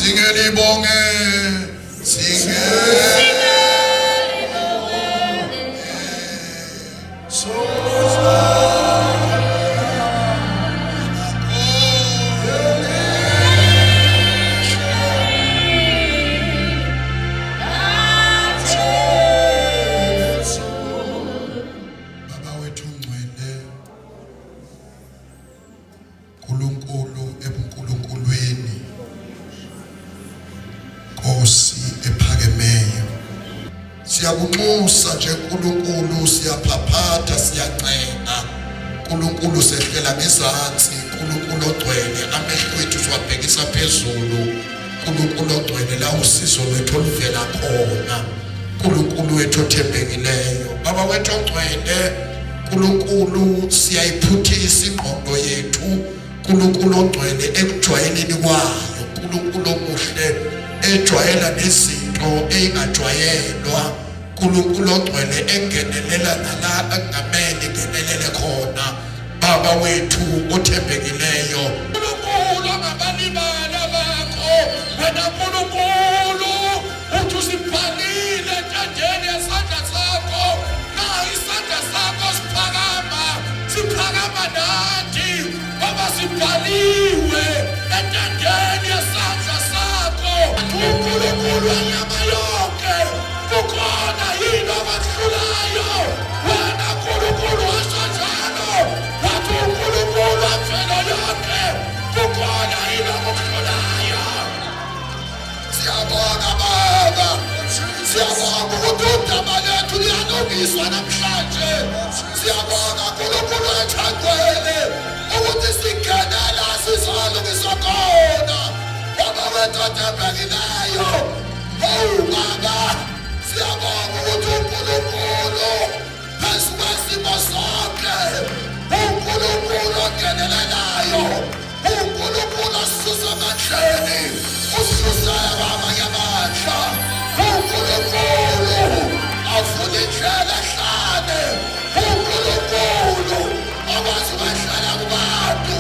Singelibonge, singelibonge. Baba wethu ongcwele, Nkulunkulu ebuNkulunkulwini, Nkosi ephakemeyo, siyakunxusa nje Nkulunkulu, siyaphaphatha, siyancenga Nkulunkulu, sehlela ngezansi Nkulunkulu ogcwele, amehlo ethu siwabhekisa phezulu Nkulunkulu ogcwele, la usizo lwethu oluvela khona, Nkulunkulu wethu othembekileyo, Baba wethu ogcwele, Nkulunkulu, siyayiphuthisa ingqondo yethu, Nkulunkulu ogcwele, ekujwayeleni kwayo, Nkulunkulu omuhle, ejwayela nezinto eyingajwayelwa, Nkulunkulu ogcwele, engenelela nala ekungamele ingenelele khona, Baba wethu othembekileyo. Nkulunkulu ongabalibali abakho, wena Nkulunkulu uthi usibhalile entandeni yesandla sakho, na isandla sakho siphakama, siphakama nathi ngoba sibhaliwe entandeni yesandla sakho. UNkulunkulu wenyama yonke, kukhona yini obahlulayo? Wena Nkulunkulu washo njalo, wathi uNkulunkulu wemvelo yonke, kukhona yini okuhlulayo? Siyabonga Baba, siyabonga ukuthi udaba lethu liyalungiswa namhlanje. Siyabonga Nkulunkulu wethu angcwele ukuthi singene la sizolungiswa khona. Baba wethu othembekileyo, hawu Baba, siyabonga ukuthi uNkulunkulu phezu kwesimo sonke, uNkulunkulu ongenelelayo, uNkulunkulu osisusa emandleni, usisusa kwamanye amandla, uNkulunkulu avula indlela ehlane, uNkulunkulu okwazi ukwehlela kubantu,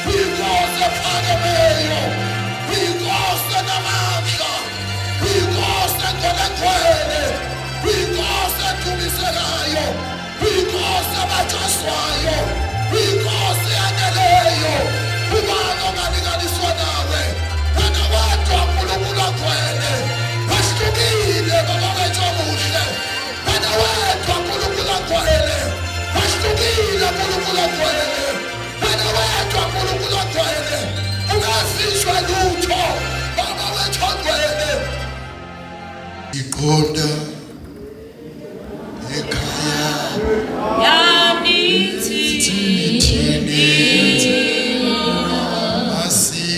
uyinkosi ephakemeyo, uyinkosi enamandla, uyinkosi engcwelengcwele, uyinkosi edumisekayo, uyinkosi abatshazwayo, uyinkosi eyaneleyo. Ubani ongalinganiswa nawe? Wena wedwa Nkulunkulu ongcwele, wehlukile Baba wethu omuhle. Wena wedwa Nkulunkulu ongcwele, wehlukile Nkulunkulu ongcwele. Wena wedwa Nkulunkulu ongcwele, ungazishwa lutho Baba wethu ongcwele. Iqonda ekhaya yami thini asi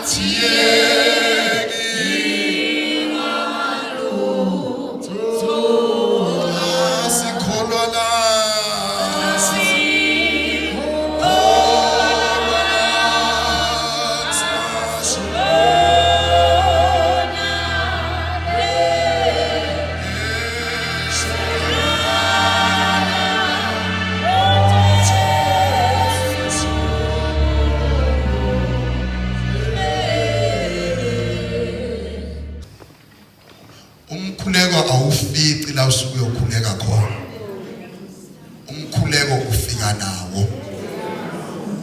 athiyeki asikholwa la Umkhuleko awufici la usuke uyokhuleka khona. Umkhuleko ufika nawo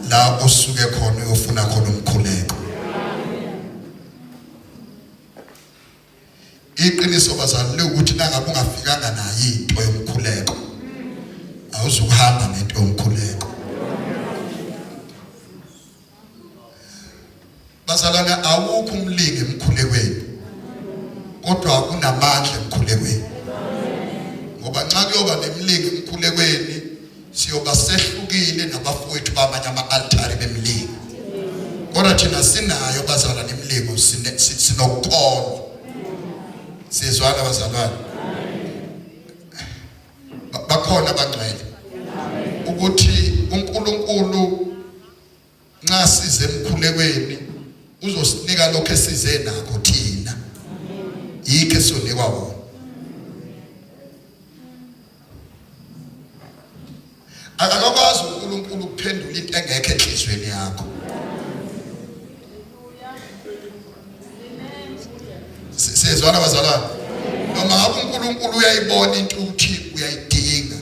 la osuke khona uyofuna khona umkhuleko. Iqiniso bazali liwukuthi nangabe ungafikanga nayo into yomkhuleko awuzukuhamba nento yomkhuleko. Bazalwane, awukho umlingi emkhulekweni, kodwa kunamandla emkhulekweni, ngoba nxa kuyoba nemilingi emkhulekweni siyoba sehlukile nabafowethu bamanye ama-altari bemilingo. Kodwa thina sinayo bazalwane imilingo, sinokukholwa. Sizwana bazalwane? Bakhona abangcwele ukuthi uNkulunkulu nxa size emkhulekweni uzosinika lokho esize nakho thina, yikho esizonikwa wona. Akakwazi uNkulunkulu ukuphendula into engekho enhlizweni yakho. Siyezwana bazalwane? Noma ngabe uNkulunkulu uyayibona into ukuthi uyayidinga,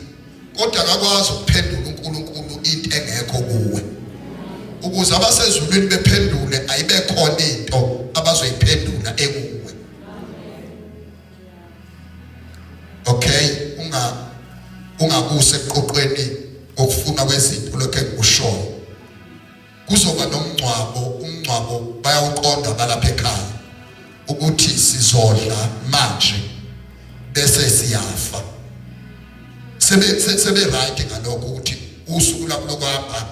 kodwa akakwazi ukuphendula uNkulunkulu into engekho kuwe. Ukuze abasezulwini bephendule ayibe khona into abazoyiphendula ekuwe. Okay, unga ungakuse eqoqweni ngokufuna kwezinto lokho engikushoyo. Kuzoba nomngcwabo, umngcwabo bayawuqonda balapha ekhaya ukuthi sizodla manje bese siyafa. Sebe sebe right ngalokho ukuthi usuku lwabo lokuhamba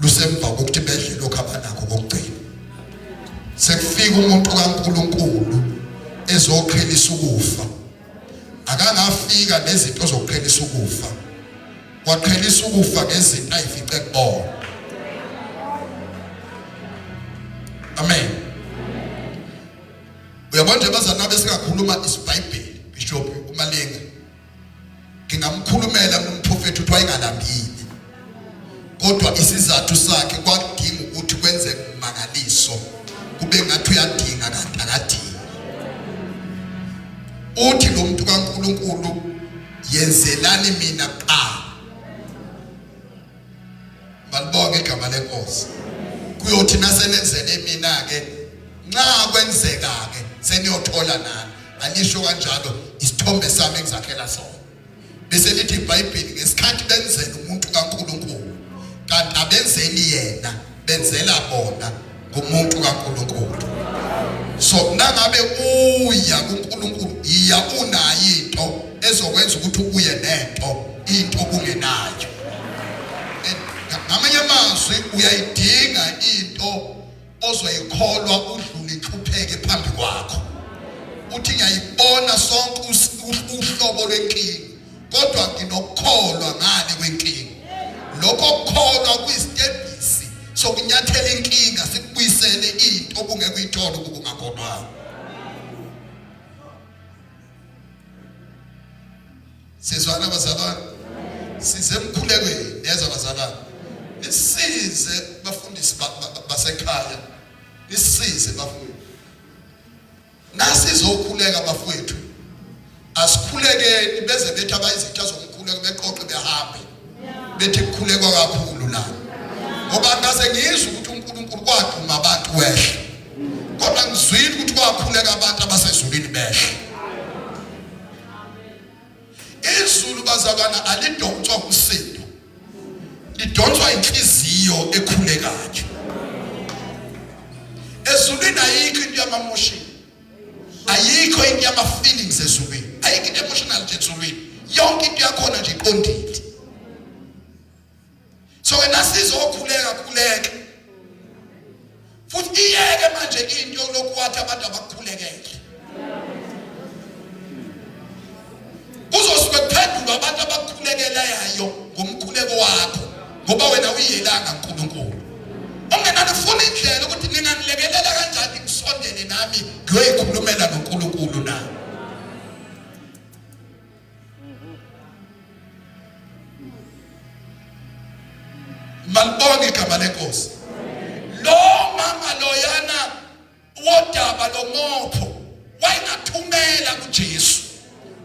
lusemva kokuthi bedle lokho abanakho kokugcina. Sekufika umuntu kaNkuluNkulu ezoqhelisa ukufa. Akangafika nezinto zokuqhelisa ukufa. Waqhelisa ukufa ngezinto ayifice kubona. Amen. Uyabona nje bazalwane besingakhuluma isiBhayibheli Bishop uMalenga. Ngingamkhulumela umprofeti ukuthi wayengalambile. Kodwa isizathu sakhe kwakudinga ukuthi kwenzeke ummangaliso. Kube ngathi uyadinga kanti akadingi. Uthi lo muntu kaNkuluNkulu yenzelani mina kuqala. Malibonge igama lenkosi. Kuyothi nasenenzele mina ke nxa kwenzeka ke seniyothola nani. Alisho kanjalo isithombe sami engizakhela sona. Bese lithi iBhayibheli ngesikhathi benzela umuntu kaNkuluNkulu kanti abenzeli yena benzela bona ngumuntu kaNkuluNkulu. So nangabe uya kuNkulunkulu iya unayo into ezokwenza ukuthi ubuye nento into obungenayo. Ngamanye amazwi uyayidinga into ozoyikholwa udlule inhlupheke phambi kwakho. Uthi ngiyayibona sonke uhlobo lwenkinga kodwa nginokukholwa ngale kwenkinga. Lokho kukholwa kuyisitebhisi sokunyathela inkinga sikubuyisele into obungeke uyithole ukuba ungakholwanga. Sizwana bazalwane? Size emkhulekweni niyezwa bazalwane. Nisize bafundisi basekhaya. Nisize bafowethu. Nasizokhuleka bafowethu. Asikhulekeni beze bethi abayizitha zomkhuleko beqoqe behambe. Bethi kukhulekwa kakhulu la. Ngoba ngase ngizwe ukuthi uNkulunkulu kwaduma abantu wehle. Kodwa ngizwile ukuthi kwakhuleka abantu abasezulwini behle. Izulu bazalwana alidonswa umsindo. Lidonswa inhliziyo ekhulekayo. Ezulwini ayikho into yamamotion. Ayikho into yama feelings ezulwini. Ayikho into emotional nje ezulwini. Yonke into yakhona nje iqondile. So wena sizokhuleka khuleka. Futhi iyeke manje into lokhu wathi abantu abakukhulekele. Kuzosuke kuphendulwa abantu abakukhulekelayo ngomkhuleko wakho ngoba wena uyelanga uNkulunkulu. Ungenani ufuna indlela ukuthi ninganilekelela kanjani ngisondele nami ngiyoyikhulumela noNkulunkulu na. Malibonge igama lenkosi. Lo mama loyana wodaba lomopho wayengathumela kuJesu.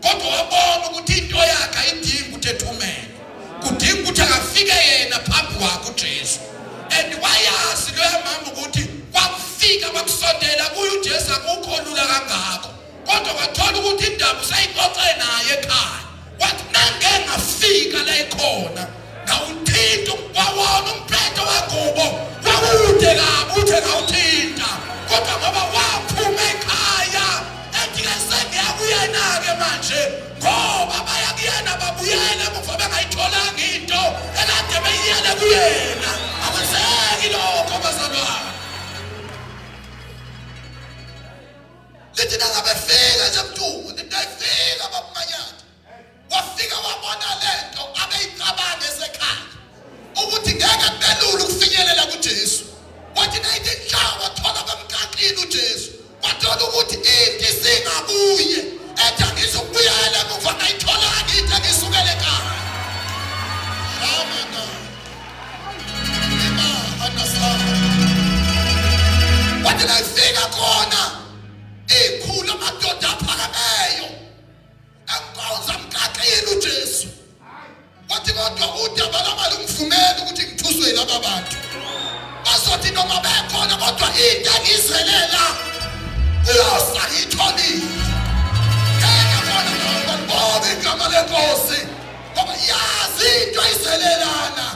Kodwa wabona ukuthi into yakhe ayidingi ukuthi ethumele. Kudinga ukuthi akafike yena phambi kwakhe uJesu. And wayazi loya mama ukuthi kwakufika kwakusondela kuye uJesu akukho lula kangako. Kodwa wathola ukuthi indaba usayixoxe naye ekhaya. Wathi nange ngafika la ikhona ngawuthinta wawona umphetho wengubo wawude kabi uthe ngawuthinta kodwa ngoba waphuma ekhaya ethi-ke sengiya kuyena-ke manje ngoba baya kuyena babuyele emuva bengayitholanga into ekade beyiyele kuyena akwenzeki lokho bazalwane Lithi nangabe fika nje mntungu, lithi ayifika babumanyathi. Wafika wabona lento abeyicabanga esekhaya ukuthi ngeke kubelula ukufinyelela kuJesu. Wathi nayithi nja wathola bemkakile uJesu. Wathola ukuthi into isingakuye ethi angizukubuyela emuva ngayitholanga into engisukele ekhaya. Shamana. Ozothi noma bekhona kodwa into engizelela kuyosa ngiyitholile. Ngeke khona noma ngibonge igama lenkosi ngoba yazi into izelelana.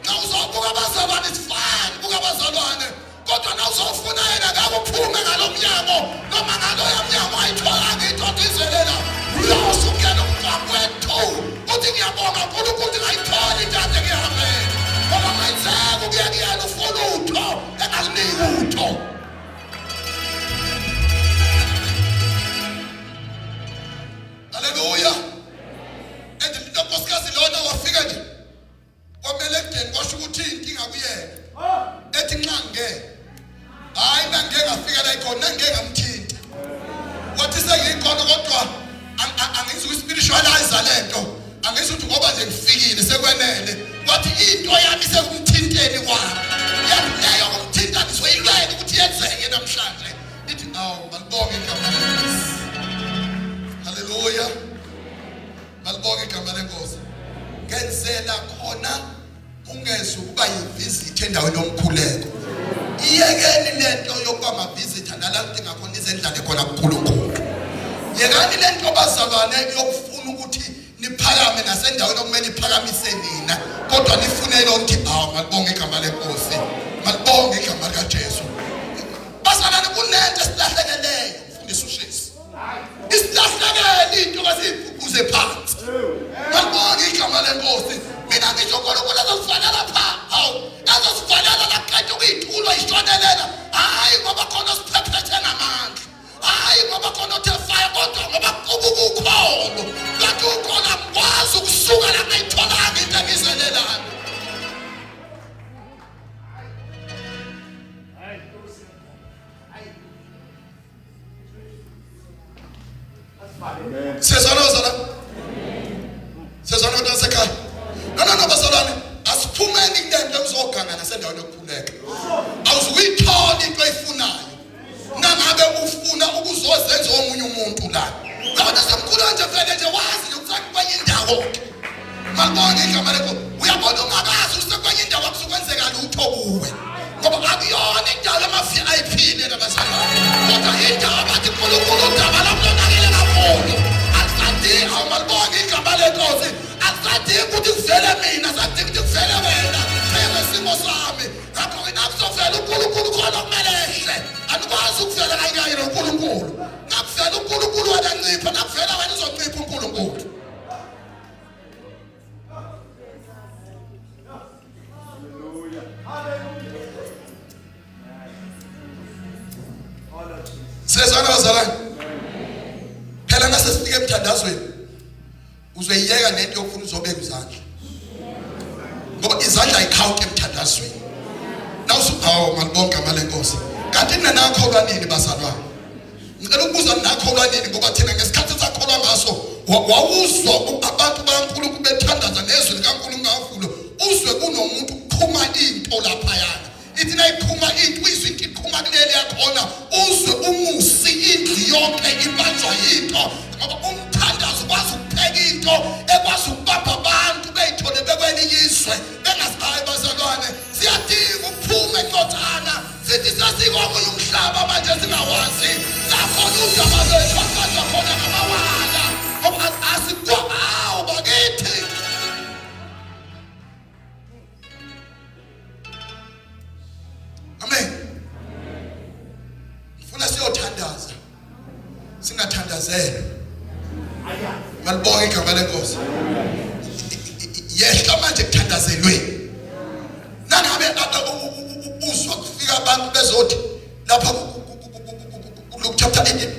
Nxa uzobuka abazalwane it's fine, buka abazalwane kodwa na uzofuna yena ngeke uphume ngalo mnyango noma ngaloya mnyango ayitholanga into izelela uyosho ungena umgwaqweni uthi ngiyabonga uNkulunkulu ukuthi ngayithola into ade ngihambele ngoba ngayitheka ukuya kuyena ufuna utho engakuniki utho. Haleluya. And lo nkosikazi lona wafika nje kwamele ekudeni kwasho ukuthi inkinga kuyena ethi nxa ngeke hayi nangeke ngafika la ikhona nangeke ngamthinta wathi sengikhona kodwa angizi ukuspiritualize lento angizi ukuthi ngoba nje ngifikile sekwenele wathi into yami sekumthinteni kwami yathi leyo kumthinta ngizoyilwela ukuthi yenzeke namhlanje ithi awu malibonge igama lenkosi haleluya Malibonge igama lenkosi. Ngenzela khona ungeze ukuba yivisit endaweni yomkhuleko. Iyekeni lento yokuba ama-visitor nala kudinga khona izendlale khona kuNkulunkulu. Yekani lento bazalwane yokufuna ukuthi niphakame nasendaweni okumele iphakamise nina kodwa nifune lonke awu malibonge igama lenkosi. Malibonge igama likaJesu. Bazalwane kunento esilahlekeleyo mfundisi uShisi. Isilahlekele into kasiyibhubhuze phansi. Malibonge igama lenkosi. Mina ngisho uNkulunkulu azosivalela pha. Hawu, azosivalela laqeda ukuyithulwa ishonelela. Hayi ngoba khona siphephethe ngamandla. Hayi ngoba khona othe fire kodwa ngoba kubukukholo. Kanti ukhona ngikwazi ukusuka la ngayitholanga into engizelelana. Siyazwana bazalwane? Siyazwana abantu basekhaya? No no no bazalwane, asiphumeni kule nto ekuzoganga nasendaweni yokukhuleka. Awuzukuyithola into oyifunayo nangabe ufuna ukuzozenza omunye umuntu la. Abantu semkhulu nje vele nje wazi nje ukuthi kwenye indawo ke. Malibonge igama lekho. Uyabona ungakazi usekwenye indawo akusukwenzeka lutho kuwe. Ngoba akuyona indawo yama-VIP lena bazalwane. Kodwa indawo abathi uNkulunkulu udaba lomlonakele kakhulu. Akusadingi awumalibonge igama lenkosi. Akusadingi ukuthi kuvele mina, akusadingi ukuthi kuvele wena. Phela isimo sami. Ngakho-ke nakuzovela uNkulunkulu khona kumele ehle. Anikwazi ukuvela kanye kanye noNkulunkulu. Nakuvela uNkulunkulu wena ncipha, nakuvela wena uzoncipha uNkulunkulu. Siyezwana bazalwane? Phela nase sifike emthandazweni uzoyiyeka lento yokufuna uzobeka izandla. Ngoba izandla ayikhawunti emthandazweni. Nawusuphawu malibonke amale Nkosi. Kanti nina nakholwa nini bazalwane? Ngicela ukubuza nakholwa nini ngoba thina ngesikhathi esakholwa ngaso wawuzwa abantu bakaNkulunkulu bethandaza nezwi likaNkulunkulu ngavula uzwe kunomuntu kuphuma into laphayana ithi nayiphuma into uyizwe into iphuma kuleli yakhona uzwe umusi indlu yonke ibanjwa yinto ngoba umthandazo ukwazi ukupheka into ekwazi ukubamba abantu beyithole bekwelinye izwe bengazihayi bazalwane siyadinga ukuphume ncotshana Sithi sesikomunye umhlaba manje singawazi lakhona udaba lwethu olubanjwa khona ngamawala ngoba asikwawo bakithi. Amen. Ngifuna siyothandaza. Singathandazelwa. Malibonge igama lenkosi. Yehla manje kuthandazelweni. Nangabe uzwa kufika abantu bezothi lapha Luke chapter 18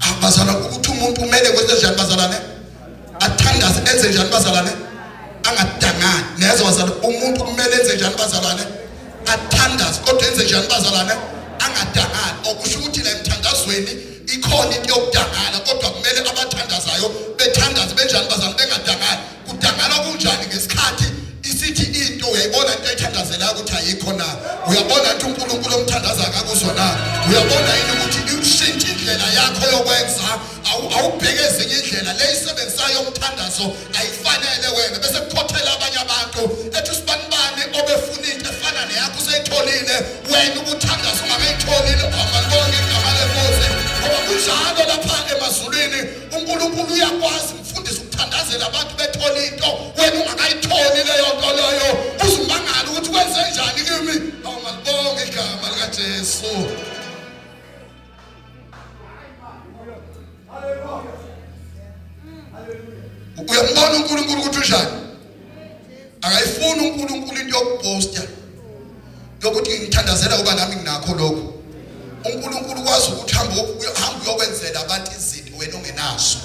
abazalwane ukuthi umuntu kumele kwenze njani bazalwane athandaze enze njani bazalwane angadangani nezwa bazalwane umuntu kumele enze njani bazalwane athandaze kodwa enze njani bazalwane angadangani okusho ukuthi la emthandazweni ikhona into yokudangala kodwa kumele abathandazayo bethandaze benjani bazalwane bengadangani kudangala kunjani ngesikhathi isithi into uyayibona into ayithandazelayo ukuthi ayikho na uyabona ukuthi uNkulunkulu omthandaza akakuzwa na uyabona yini ukuthi ushintshe indlela yakho yokwenza awubheke ezinye indlela le isebenzisayo umthandazo ayifanele wena bese kukhothela abanye abantu ethi usibanibani obefuna into efana neyakho useyitholile. Jesu. Uyambona uNkulunkulu ukuthi unjani? Akayifuni uNkulunkulu into yokuposta yokuthi ngithandazela ngoba nami nginakho lokho. uNkulunkulu ukwazi ukuthi hamba hamba uyokwenzela abantu izinto wena ongenazo.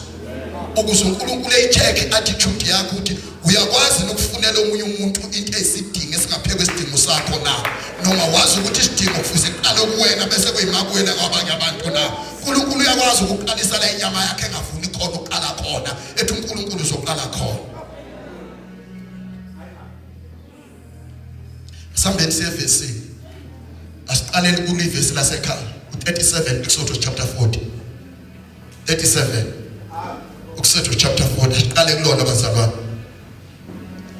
Ukuze uNkulunkulu eyi-check attitude yakho ukuthi uyakwazi nokufunela omunye umuntu into eyisidingo esingaphekwa isidingo sakho na noma wazi ukuthi isidingo kufuze kuqale kuwena bese kuyimakuwena kwabanye abantu na. uNkulunkulu uyakwazi ukuqalisa la inyama yakhe engafuni khona ukuqala khona ethi uNkulunkulu uzoqala khona. Sambeni siyevesini. Asiqaleni kulo ivesi lasekhaya u-37 Exodus chapter 40. 37 Exodus chapter 40 asiqale kulona bazalwane.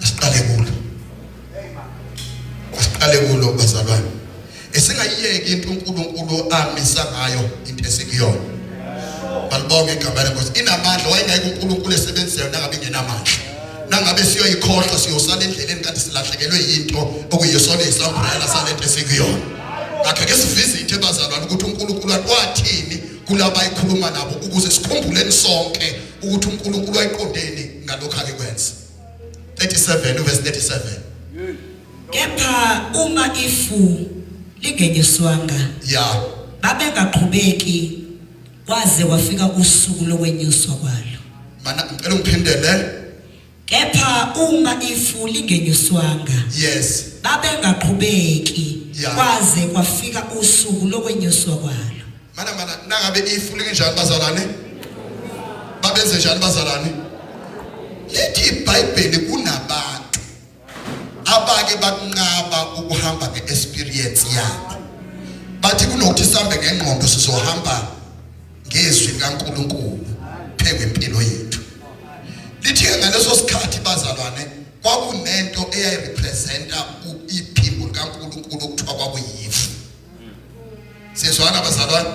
Asiqale kulo. Asiqale kulo bazalwane. Esingayiyeki into uNkulunkulu amisa ngayo into esikuyona. Balibonge igama lenkosi. Inamandla wayengeke uNkulunkulu esebenzise yona ngabe ingenamandla. Nangabe siyoyikhohlwa siyosala endleleni kanti silahlekelwe yinto okuyisona isambrela salento esikuyona. Ngakho ke sivizithe bazalwane ukuthi uNkulunkulu wathini kulaba ayikhuluma nabo ukuze sikhumbuleni sonke ukuthi uNkulunkulu wayiqondeni ngalokho ake kwenza. 37 verse 37. Kepha uma ifu lingenyuswanga ya babengaqhubeki kwaze kwafika usuku lokwenyuswa kwalo. Mana ngicela ungiphindele. Kepha uma ifu lingenyuswanga yes babengaqhubeki Yeah. kwaze kwafika usuku lokwenyuswa kwalo. Mana mana nangabe ifu linjani bazalwane? Babenze njani bazalwane? Lithi iBhayibheli kunabantu abake bakunqaba ukuhamba nge-experience yabo. Bathi kunokuthi sihambe ngengqondo sizohamba ngezwi likaNkulunkulu phezu kwempilo yethu. Lithi-ke ngaleso sikhathi bazalwane kwakunento eyayirepresenta iphimbo likaNkulunkulu okuthiwa kwakuyifu. Siyezwana bazalwane?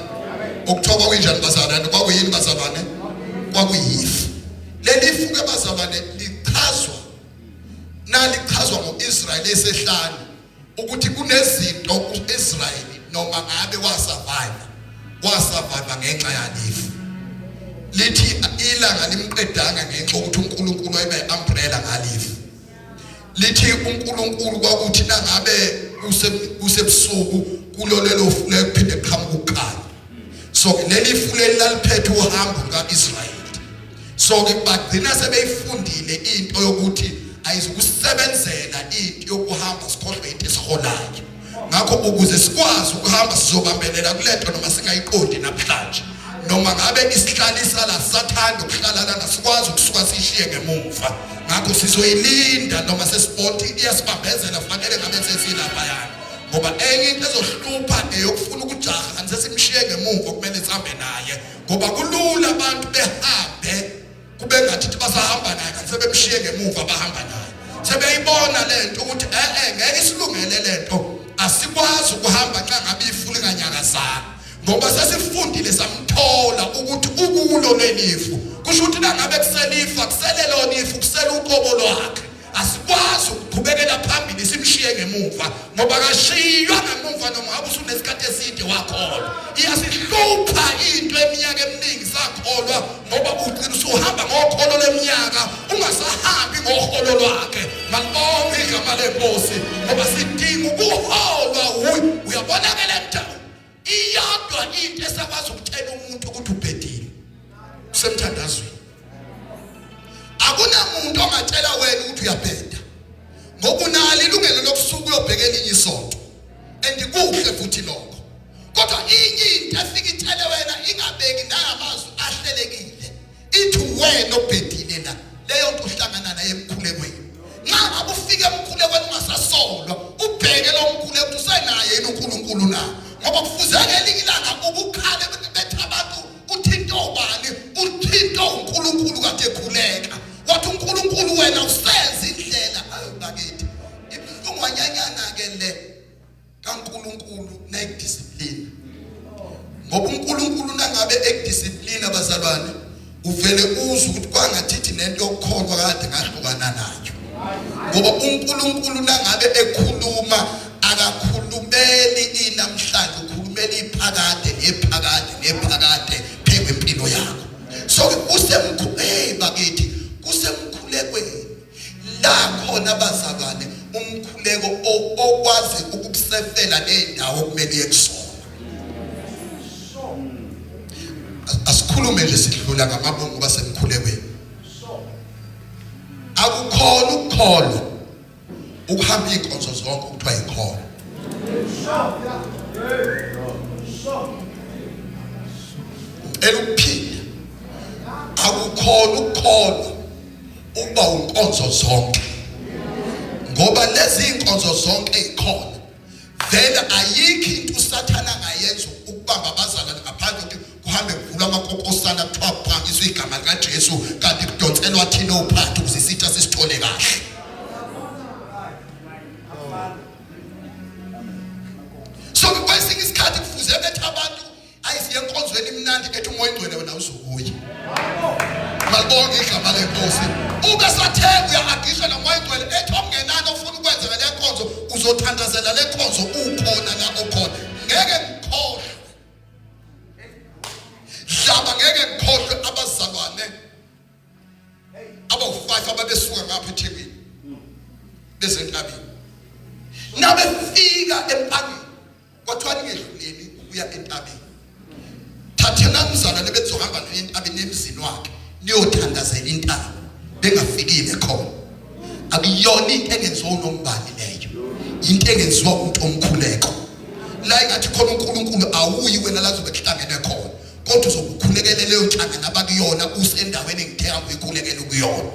Okuthiwa kwakunjani bazalwane? Kwakuyini bazalwane? Kwakuyifu. Leli fu ke bazalwane lichazwa nalichazwa ngo-Israyeli esehlane ukuthi kunezinto u-Israyeli noma ngabe wasurvive wasurvive ngenxa yalifu. Lithi ilanga limqedanga ngenxa yokuthi uNkulunkulu wayebe umbrella ngalifu. Lithi uNkulunkulu kwakuthi nangabe kusebusuku kulo lelo fule kuphinde kuqhamuka ukukhanya. So leli fule laliphethe uhambo luka-Israyeli. So ke bagcina sebeyifundile into yokuthi ayizukusebenzela into yokuhamba sikhohlwe into esiholayo. Ngakho ukuze sikwazi ukuhamba sizobambelela kulento noma singayiqondi namhlanje. Noma ngabe isihlalisa la sathanda ukuhlala lana sikwazi ukusuka sishiye ngemuva. Ngakho sizoyilinda noma sesibona iyasibambezela fanele ngabe sesilaphayana. Ngoba enye into ezohlupha eyokufuna ukujaha kanti sesimshiye ngemuva kumele sihambe naye. Ngoba kulula abantu behambe kube ngathi basahamba naye kanti sebemshiye ngemuva bahamba naye sebeyibona lento ukuthi eh eh ngeke isilungele lento asikwazi ukuhamba nxa ngabe ifu linganyakazanga ngoba sesifundile samthola ukuthi ukulo lelifu kusho ukuthi nangabe kuselifa kusele lona ifu kusele uqobo lwakhe asikwazi ukuqhubekela phambili simshiye ngemuva ngoba kashiywa ngemuva noma ngabe usunesikhathi eside wakholwa iyasihlupha into eminyaka eminingi sakholwa ngoba ugcina usuhamba ngokholo leminyaka ungasahambi ngoholo lwakhe malibonge igama lenkosi ngoba sidinga ukuholwa wuye uyabona ke le nto iyodwa into esakwazi ukutshela umuntu ukuthi ubhedile usemthandazweni akunamuntu ongatshela wena ukuthi uyabheda ngoba unalo ilungelo lokusuka uyobheka elinye isonto and kuhle futhi lokho kodwa inye into efika itshele wena ingabeki nangamazwi ahlelekile ithi wena obhedile la leyo nto uhlangana naye emkhulekweni nxa ngabe ufike emkhulekweni ungasasolwa ubheke lo mkhuleko ukuthi usenaye yini uNkulunkulu na ngoba kufuze ngelinye ilanga ukukhale betha abantu uthinta ubani uthinta uNkulunkulu kade ekhuleka wathi uNkulunkulu wena usenza indlela ayo bakithi ibuhlungu wanyanyana ke le kaNkulunkulu nayidiscipline ngoba uNkulunkulu nangabe ekudiscipline abazalwane uvele uzwe ukuthi kwangathithi nento yokukholwa kade ngahlukana nayo ngoba uNkulunkulu nangabe ekhuluma akakhulumeli inamhlanje. indawo okumele iye kusona. Asikhulume nje sidlula ngamabongo ngoba semkhulekweni. Akukhona ukukholwa ukuhamba izinkonzo zonke okuthiwa yikhona. Ngicela ukuphinda, akukhona ukukholwa ukuba unkonzo zonke, ngoba lezi inkonzo zonke ikhona vele ayikho into uSathana angayenza ukubamba abazalwane ngaphandle ukuthi kuhambe kuvulwa amakokosana kuthiwa kuphakiswe igama likaJesu kanti kudonselwa thina ophathi ukuze isitha sisithole kahle. So kwesinye isikhathi kufuze bethi abantu ayisiye enkonzweni imnandi ethi umoya ingcwele wena uzokuya. Malibonge igama lenkosi. Ube sathenga uya-agisha nomoya ingcwele ethi okungenani ofuna ukwenza ngale nkonzo uzothandazela le nkonzo ukhona la okhona. Ngeke ngikhohlwe. Dlaba ngeke ngikhohlwe abazalwane abawu-5 ababesuka ngapha eThekwini bezentabeni nabefika empangeni kwathiwa ningedluleli ukuya entabeni thathelani mzalwane bezohamba naye entabeni emzini wakhe niyothandazela intaba bengafikile khona akuyona into engenziwa unombani leyo into engenziwa umuntu omkhuleko la ingathi khona uNkulunkulu awuyi wena la zobe kuhlangene khona kodwa uzokukhulekela leyo nhlangano abakuyona usendaweni engithe angiyikhulekele kuyona.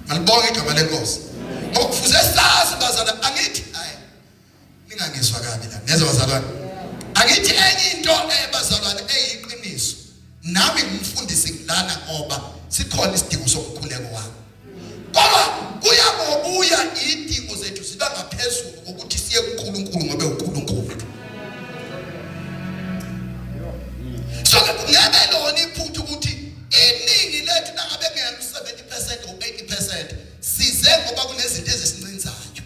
Malibonge igama lenkosi. Ngoba kufuze sazi bazalwane, angithi hayi ningangizwa kabi la. Nezwa bazalwane? Angithi enye into ebazalwane eyiqiniso. Nami ngumfundisi ngilana ngoba sikhona isidingo somkhuleko wami. Kodwa kuya ngokuya idingo zethu ziba ngaphezulu kokuthi siye kuNkulunkulu ngoba uNkulunkulu. So ngeke lona iphutha ukuthi iningi lethu nangabe kungeyona u-70% or 80% size ngoba kunezinto ezisincinzayo.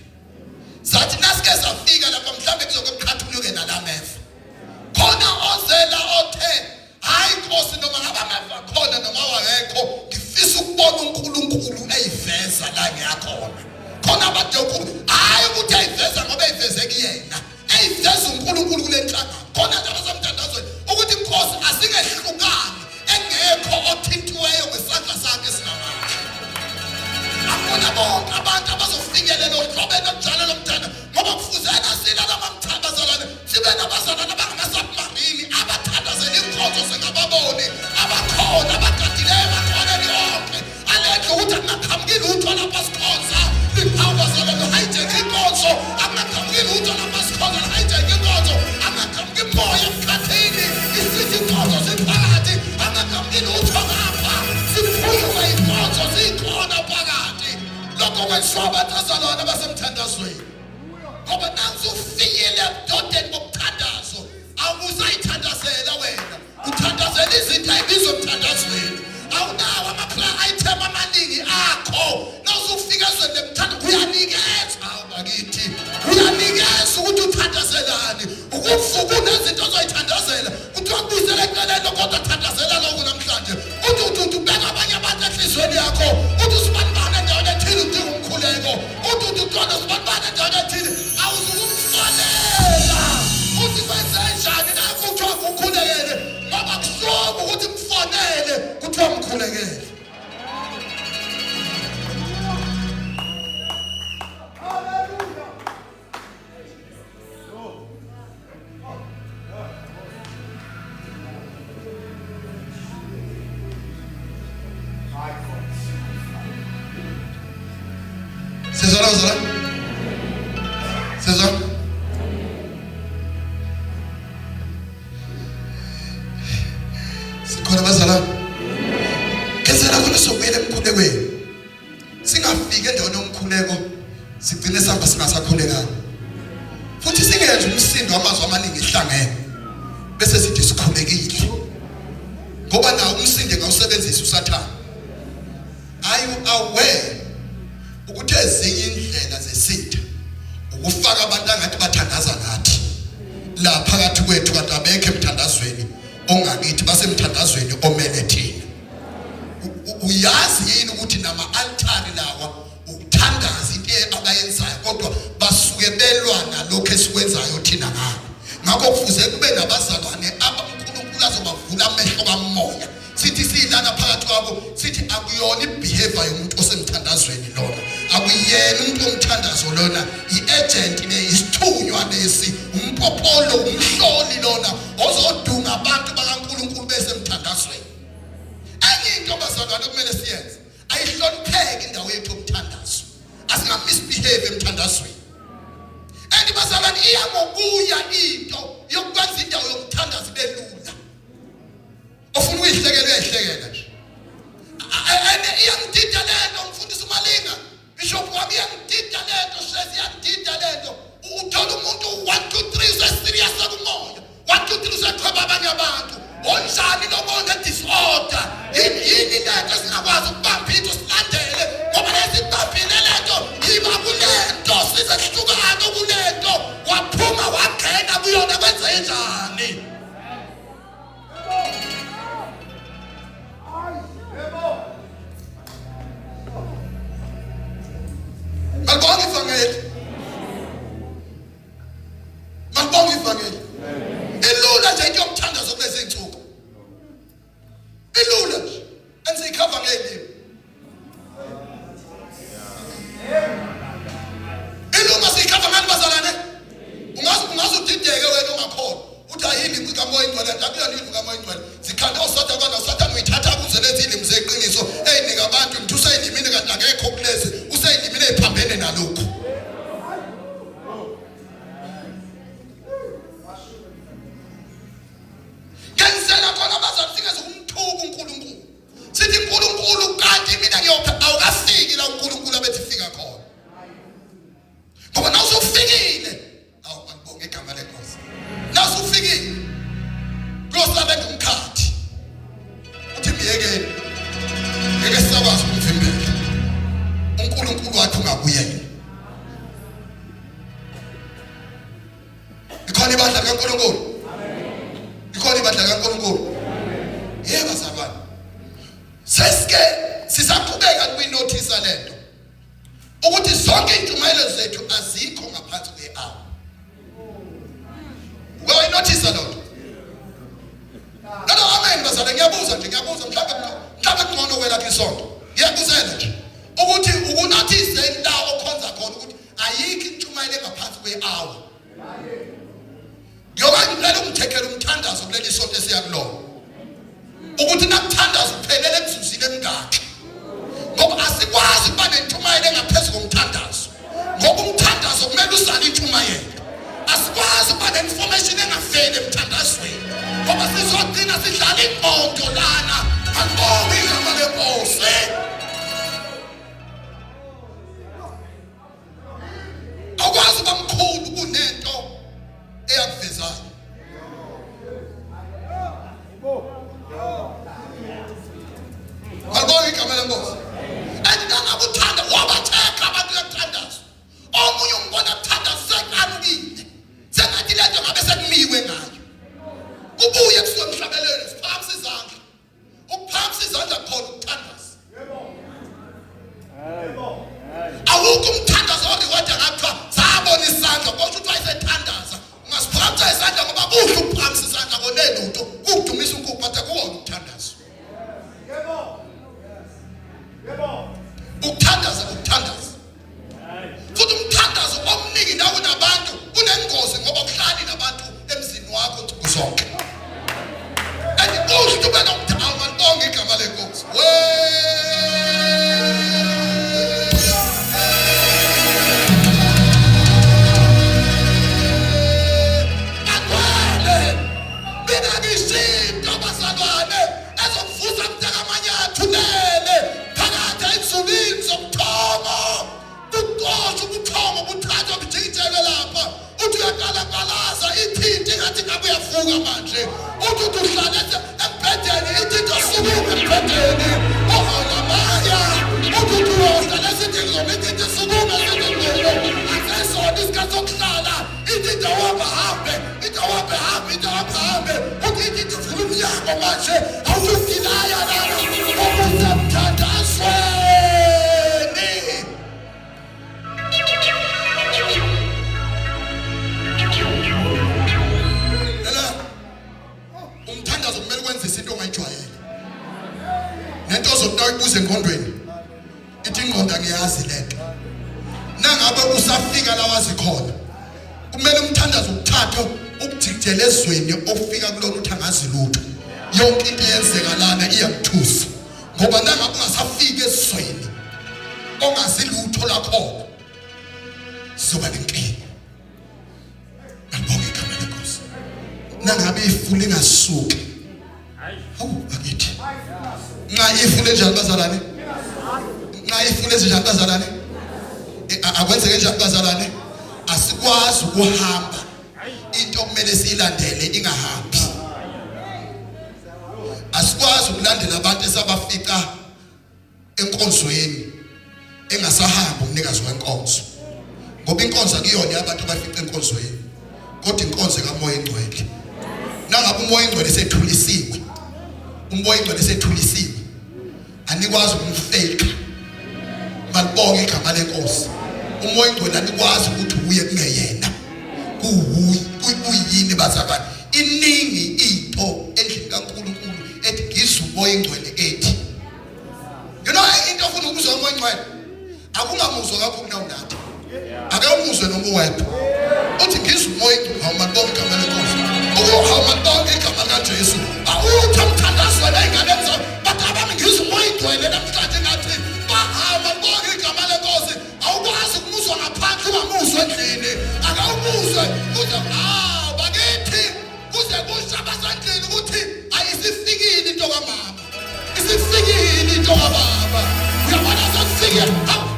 Sathi nasike safika lapha mhlawumbe kuzoke kuqhathuluke nalameva. Khona ozela othe hayi Nkosi noma ngabe ameva khona noma wangekho ngifisa ukubona uNkulunkulu eyiveza la ngiyakhona. Khona abade uNkulunkulu hayi ukuthi eyiveza ngoba eyiveze kuyena. Eyiveza uNkulunkulu kule nhlangano. Khona nje abasemthandazweni ukuthi Nkosi asingehlukani engekho othintiweyo ngesandla sakhe esinamandla. Akubona bonke abantu abazofinyelela ohlobeni olunjalo lomthando ngoba kufuze nasila labamthandazalane sibe nabazalwane abangamasubmarini abathandazela inkonzo singababoni abakhona abagadileyo emakhoneni onke alendlu ukuthi akungaqhamuki lutho lapha sikhonza liphawu bazalwane luhayijeke inkonzo akungaqhamuki lutho lapha sikhonza luhayijeke inkonzo akungaqhamuki moya emkhathini isithi inkonzo ziphakathi akungaqhamuki lutho ngapha siphunyuka inkonzo zikhona phakathi. Lokho kwenziwa abantu bazalwane abasemthandazweni ngoba nansi ufikile ebudodeni bokuthandazo awusayithandazela wena uthandazela izinto ayibizwa emthandazweni awunawo ama-prayer item amaningi akho nawusufika ezweni lemthanda uyanikezwa bakithi uyanikeza ukuthi uthandazelani ukuvuka unezinto ozoyithandazela kuthiwa kubuyisele eceleni kodwa thandazela lokhu namhlanje uthi uthi uthi ubeka abanye abantu enhliziyweni yakho uthi usibanibani endaweni ethile udinga umkhuleko uthi uthi uthola usibanibani endaweni ethile awuzukumfonela uthi kwenzenjani nakho kuthiwa kukhulekele ngoba kusuka ukuthi mfonele kuthiwa mkhulekele. Sizwana bazalwane? Sizwana? Sikhona bazalwane? Ngenzela khona sobuyela emkhulekweni. Singafiki endaweni yomkhuleko sigcine sihamba singasakhulekanga. Futhi singenzi umsindo wamazwi amaningi ehlangene bese sithi sikhulekile. Ngoba nawo umsindo engawusebenzisa uSathane. Are you aware ukuthi ezinye indlela zesitha ukufaka abantu angathi bathandaza nathi la phakathi kwethu kanti abekho emthandazweni ongakithi basemthandazweni omele thina. Uyazi yini ukuthi nama-altari lawa ukuthandaza esikwenzayo thina ngalo. Ngakho kufuze kube nabazalwane abaNkulunkulu azobavula amehlo kamoya. Sithi siyilana phakathi kwabo, sithi akuyona ibehavior yomuntu osemthandazweni lona, akuyena umuntu omthandazo lona, i-agent le, isithunywa lesi, umpopolo, umhloli lona ozodunga abantu bakaNkulunkulu besemthandazweni. Enye into bazalwane okumele siyenze, ayihlonipheki indawo yethu yomthandazo, asinga-misbehave emthandazweni. And bazalwane, iya ngokuya into yokwenza indawo yomthandazo ibe lula. Ofuna ukuyihlekela uyayihlekela nje. And iyangidida lento, mfundisi uMalinga, bishop wami, iyangidida lento, shezi, iyangidida lento. Uthola umuntu 1 2 3 useserious kumoya, 1 2 3 useqhweba abanye abantu. Onjani lo moya disorder? Yini yini lento singakwazi ukubamba into silandele, ngoba lezi bambile lento yiba kulento size sihlukane kulento, waphuma wangena kuyona, kwenze njani? Malibonge ivangeli. Malibonge ivangeli. Ilula nje into yomthandazo kulezi zinsuku. Ilula nje. Ensiyikhava ngelimi. Ilunga siyikhava ngani bazalwane? Ungaze ungaze udideke wena ungakholwa. Uthi ayilimi kaMoya Ingcwele, akuyona ilimi kaMoya Ingcwele. Zikhande oSathane kodwa uSathane uyithatha kuze lezi ilimi zeqiniso eyinika abantu ngithi useyilimini kanti akekho kulezi, useyilimini eziphambene nalokhu. Ngenzela khona abazali singeze kumthuka uNkulunkulu. Sithi uNkulunkulu kanti mina ngiyopha, awukafiki la uNkulunkulu abethi fika khona. Ngoba nawusufikile, awu angibonge igama lenkosi. Nawusufikile kuyosabe umkhathi. Uthi myekeni. Ngeke sakwazi ukumvimbela. uNkulunkulu wakhe ungakuyena. Ikhona ibandla likaNkulunkulu. Ikhona ibandla likaNkulunkulu. Yebo bazalwane. Sesike sisaqhubeka kuyinothisa lento. Ukuthi zonke intshumayelo zethu azikho ngaphansi kwe-hour. Uke wayinothisa loo nto? Nalo amen bazalwane, ngiyabuza nje, ngiyabuza, mhlawumbe mhlawumbe kungcono kwelakho isonto. Ngiyakuzela nje ukuthi ukunothise indawo okhonza khona ukuthi ayikho intshumayelo engaphansi kwe-hour. Ngiyoba ngicela ungithekele umthandazo kuleli sonto esiya kulona. Ukuthi nakuthandaza uphelele emzuzwini emingaki. Ngoba asikwazi ukuba nentshumayelo engaphezu komthandazo. Ngoba umthandazo kumele uzale intshumayelo. Asikwazi ukuba ne-information engafeli emthandazweni. Ngoba sizogcina sidlala ingqondo lana. Angibonge igama lenkosi. Awukwazi uba mkhulu kunento eyakuvezayo. Alibonge igama lenkosi. And nangabe uthanda wabatheka abantu uyakuthandaza. Omunye umbona kuthandaza sekanukile. Sengathi lento ngabe sekumiwe ngayo. Kubuye kusuke emhlabelweni siphakamisa izandla. Ukuphakamisa izandla khona ukuthandaza. Awukho umthandazo oriwada ngakuthiwa sabona isandla kodwa uthi wayesethandaza. Ungasiphakamisa isandla ngoba kuhle ukuphakamisa isandla kone lutho kudumisa uNkulunkulu kodwa kuwona ukuthandaza. Yebo. Yebo. Ukuthandaza ukuthandaza. Futhi umthandazo omningi nawe nabantu unengozi ngoba uhlali nabantu emzini wakho nsuku zonke. And kuhle ube nomthandazo, malibonge igama lenkosi. Bagcwele. Mina ngishinto bazalwane ezokuvusa mntakamanyathi ulele phakathi ezulwini zobuthongo, bucosha ubuthongo buthathwa bujikijelwe lapha, uthi uyaqalaqalaza ithinti ngathi ngabe uyavuka manje, uthi uthi uhlale embhedeni ithinti osukume embhedeni oholamaya, uthi uthi uyohlala esithi ngizoma ithinti sukume sithi ngcono asesona isikhathi sokuhlala ithi awuhambe hambe ithi awuhambe hambe ithi awuhambe hambe uthi ithi ithi vula umnyango manje awusudilaya lana obusemthandazweni. Nangabe usafika la wazi khona, kumele umthandazo ukuthathe ukujikijela ezweni ofika kulona uthi angazi lutho. Yonke into eyenzeka lana iyakuthusa, ngoba nangabe ungasafika ezweni ongazi lutho lakhona, sizoba nenkinga. Alibonge igama lenkosi. Nangabe ifu lingasuki, hawu bakithi, nxa ifu lenjani bazalwane? Nxa ifu lenjani bazalwane? Akwenzeke njani bazalwane? Asikwazi ukuhamba into okumele siyilandele ingahambi. Asikwazi ukulandela abantu esabafica enkonzweni engasahambi umnikazi wenkonzo, ngoba inkonzo akuyona yabantu abafica enkonzweni, kodwa inkonzo kaMoya Engcwele. Nangabe uMoya Engcwele sethulisiwe, uMoya Engcwele sethulisiwe, anikwazi ukumfake. Malibonge igama lenkosi. UMoya Engcwele anikwazi ukuthi uye kungeyena, kuyini bazalwane? Iningi into endlini kaNkulunkulu ethi ngizwe uMoya Engcwele ethi. You know into ofuna ukuzwa uMoya Engcwele, akungamuzwa kakhulu nawunathi, ake umuzwe noma uwedwa. Uthi ngizwe uMoya Engcwele, hawu malibonge igama lenkosi, hawu malibonge igama likaJesu. Awuthi emthandazweni ey'nganeni zami, but abami ngizwe uMoya Engcwele namhlanje ngathi hawu malibonge igama lenkosi. Awukwazi ukumuzwa ngaphandle ungamuzwa endlini, akawumuzwe kuze hawu bakithi, kuze kusho abasendlini ukuthi ayisifikile into kamama, isifikile into kababa. Uyabona sekufikile,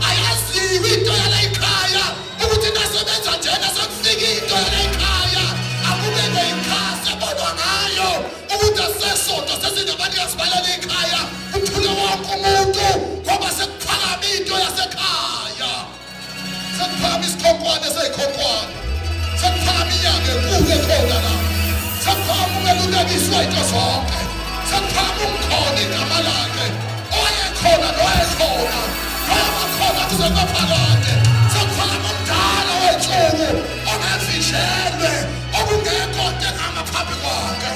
ayaziwe into yala ekhaya ukuthi nasebenza njena, sekufikile into yala ekhaya. Akube neyikhasi ebonwa ngayo ukuthi asesonto sesinabanikazi balala ekhaya, kuthule wonke umuntu ngoba sekuphakama into yasekhaya, sekuphakama isikhonkwane seyikhonkwane, sekuphakama inyanga enkulu ekhona la, sekuphakama umelulekiswa into zonke, sekuphakama umkhona igama lakhe, owayekhona nowayekhona nowabakhona kuze kube phakade, sekuphakama umdala wensuku ongavishelwe okungekho nto engama phambi kwakhe.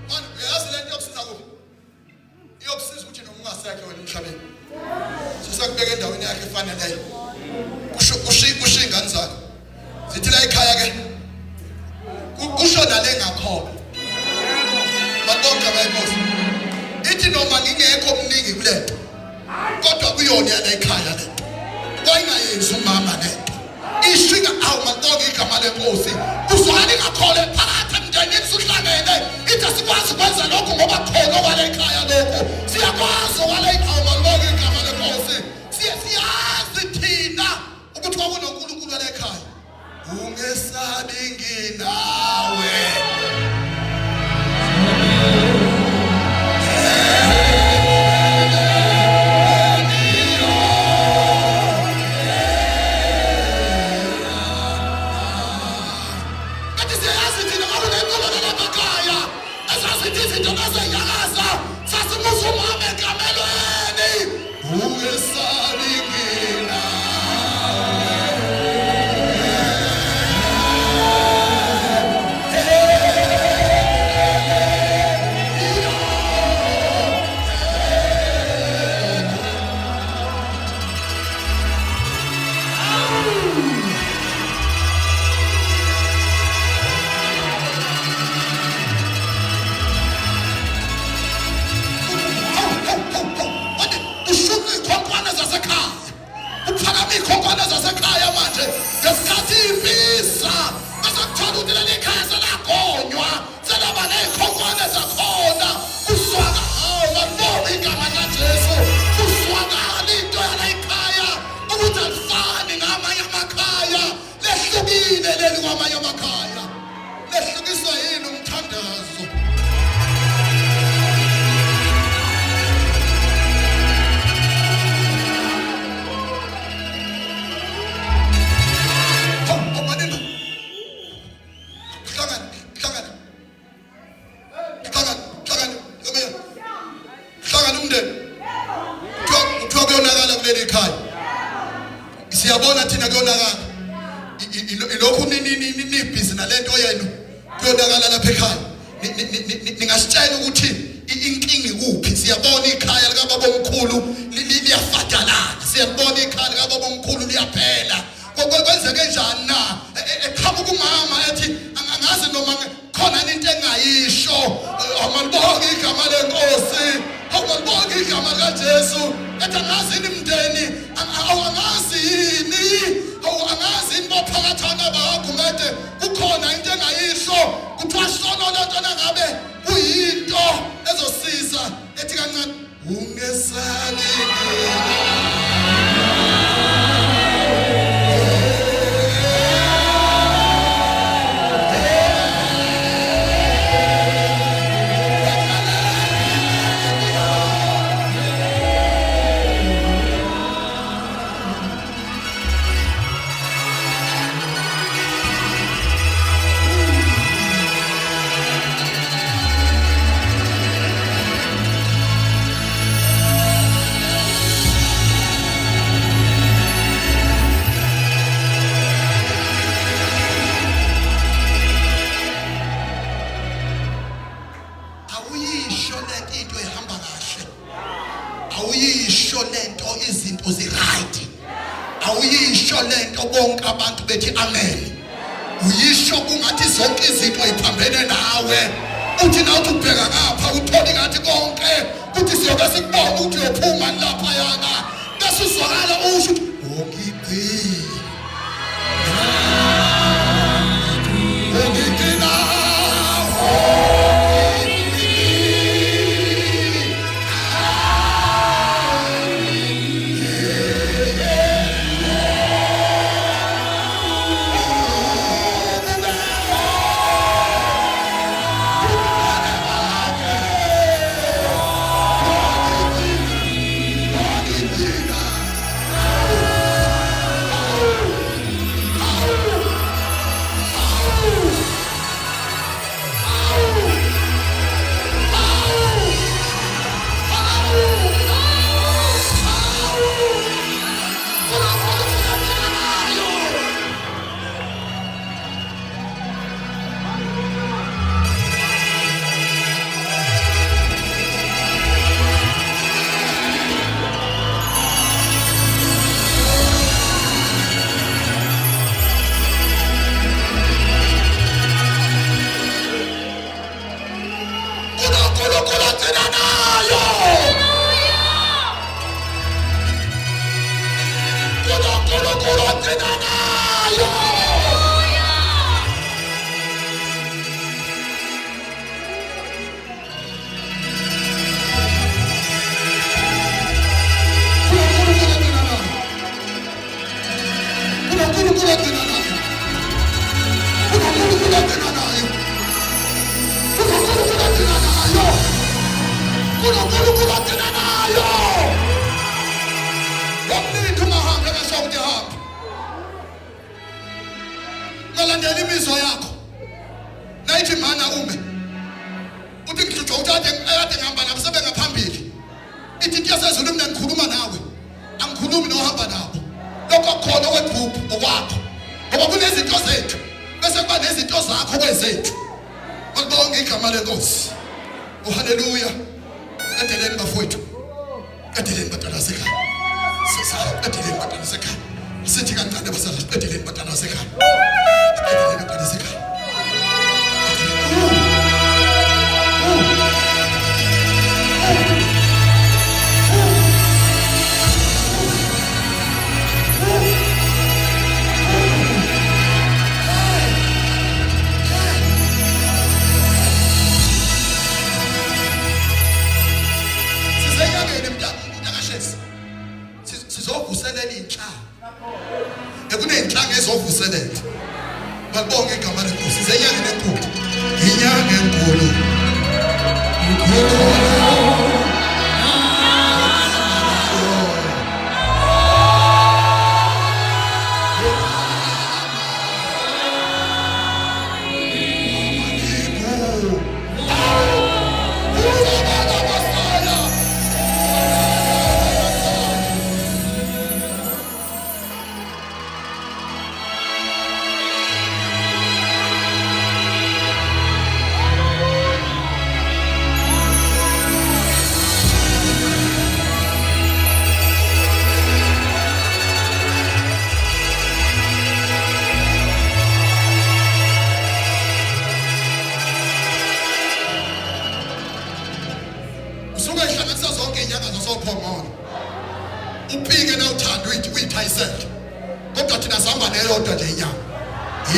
Manje uyazi lento yokusiza kuphi? Iyokusiza ukuthi noma ungasekho wena emhlabeni, sisakubeka endaweni yakhe efaneleyo. Kusho kusho kusho ingane zakho zithi la ekhaya ke kusho nale ngakholwa. Babonke abayinkosi. Ithi noma ngingekho mningi kulento, kodwa kuyona yala ekhaya lento. Wayingayenzi umama lento. Ishinga awu malibonge igama lenkosi. Uzwani ngakhona phakathi emndenini suhlangene. Ithi asikwazi ukwenza lokhu ngoba khona okwale ekhaya lokhu. Siyakwazi okwale ekhaya, malibonge igama lenkosi. Siye siyazi thina ukuthi kwakunoNkulunkulu wale ekhaya. Ungesabi nginawe. Kanti siyazi thina kwakunenqubo lalapha ekhaya esasithi izinto mazenyakaza sasimusa umama ekamelweni. Ungesabi nginawe. Ushuka iy'khonkwane zasekhaya, uphakama iy'khonkwane zasekhaya manje ngesikhathi impisa bese kuthola ukuthi leli khaya selagonywa, selaba ney'khonkwane zakhona. Kuzwakala, hawu malibonge igama likaJesu, kuzwakala into yala ekhaya ukuthi alifani ngamanye amakhaya, lehlukile leli kwamanye amakhaya. Lehlukiswa yini? Umthandazo. Hawu, omanina. Hlangana, hlangana. Hlangana, hlangana, hlangana. Hlangana umndeni. Kuthiwa kuyonakala kuleli khaya. Siyabona thina kuyonakala. Ilokhu nibhizi nalento yenu, kuyonakala lapha ekhaya. Ningasitshela ukuthi inkinga ikuphi? omkhulu liyafadalala. Siyabona ikhaya likababa omkhulu liyaphela. Kwenzeke njani na? Eqhamuka umama ethi angazi noma khona into engayisho. Amalibonge igama lenkosi, awumalibonge igama likaJesu. Ethi angazi yini mndeni, angazi yini, awu angazi yini bophakathana bakagumede, kukhona into engayisho. Kuthiwa shono lento nangabe kuyinto ezosiza. Ethi kancane, ungesabi. Awuyisho lento into ihamba kahle, awuyisho lento izinto zi-right, awuyisho lento bonke abantu bethi amen. Uyisho kungathi zonke izinto iphambene nawe. Uthi na uthi ubheka ngapha uthole ngathi konke kuthi siyobe sikubona ukuthi uyophuma lapha yana, bese uzwakala usho ukuthi ongigcina, ongigcina. UNkulunkulu agcina nayo, uNkulunkulu agcina nayo. UNkulunkulu agcina nayo, uNkulunkulu agcina nayo, uNkulunkulu agcina nayo, uNkulunkulu agcina nayo, uNkulunkulu agcina nayo. Wamlinda, ungahambi akasho ukuthi hamba. Ngalandela imizwa yakho nayithi mana ume uthi ngihlutshwa ukuthi ade kade ngihamba nabo sebengaphambili. Ithi into yasezulu, mina ngikhuluma nawe, angikhulumi nohamba nabo. Lokho khona okwegroup okwakho, ngoba kunezinto zethu bese kuba nezinto zakho kwezethu. Malibonge igama lenkosi. Uhaleluya. Qedeleni bafowethu, qedeleni bantwana basekhaya, qedeleni bantwana basekhaya. Sithi kancane basala, qedeleni bantwana basekhaya, qedeleni bantwana basekhaya. Sisenyangeni mntakashesi, sizovuselela iy'nhlanga, ekuney'nhlanga ezovuselela. Malibonge igama lenkosi. Sisenyangeni enkulu, inyanga enkulu. Ikhulu. inyanga zasophongolo uphike na uthando uyithi uyithayisele kodwa thina sihamba neyodwa nje inyanga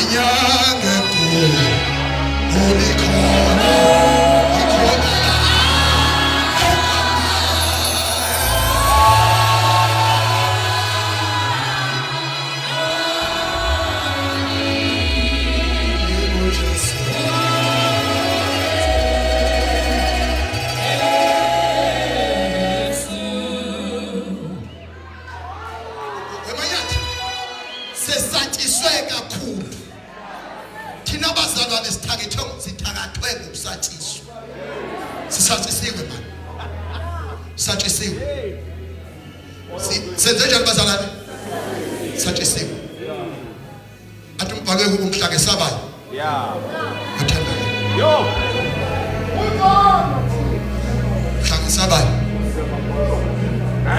inyanga enkulu olikhona ikhona Wemanyathi sesatshiswe kakhulu thina abazalwane sithakethwe sithakathwe ngokusatshiswa sisatshisiwe mani satshisiwe senze njani bazalwane satshisiwe athi umbhalo wehubo mhla ngesabayo Yeah. Uthandayo. Yo. Mhla ngesabayo.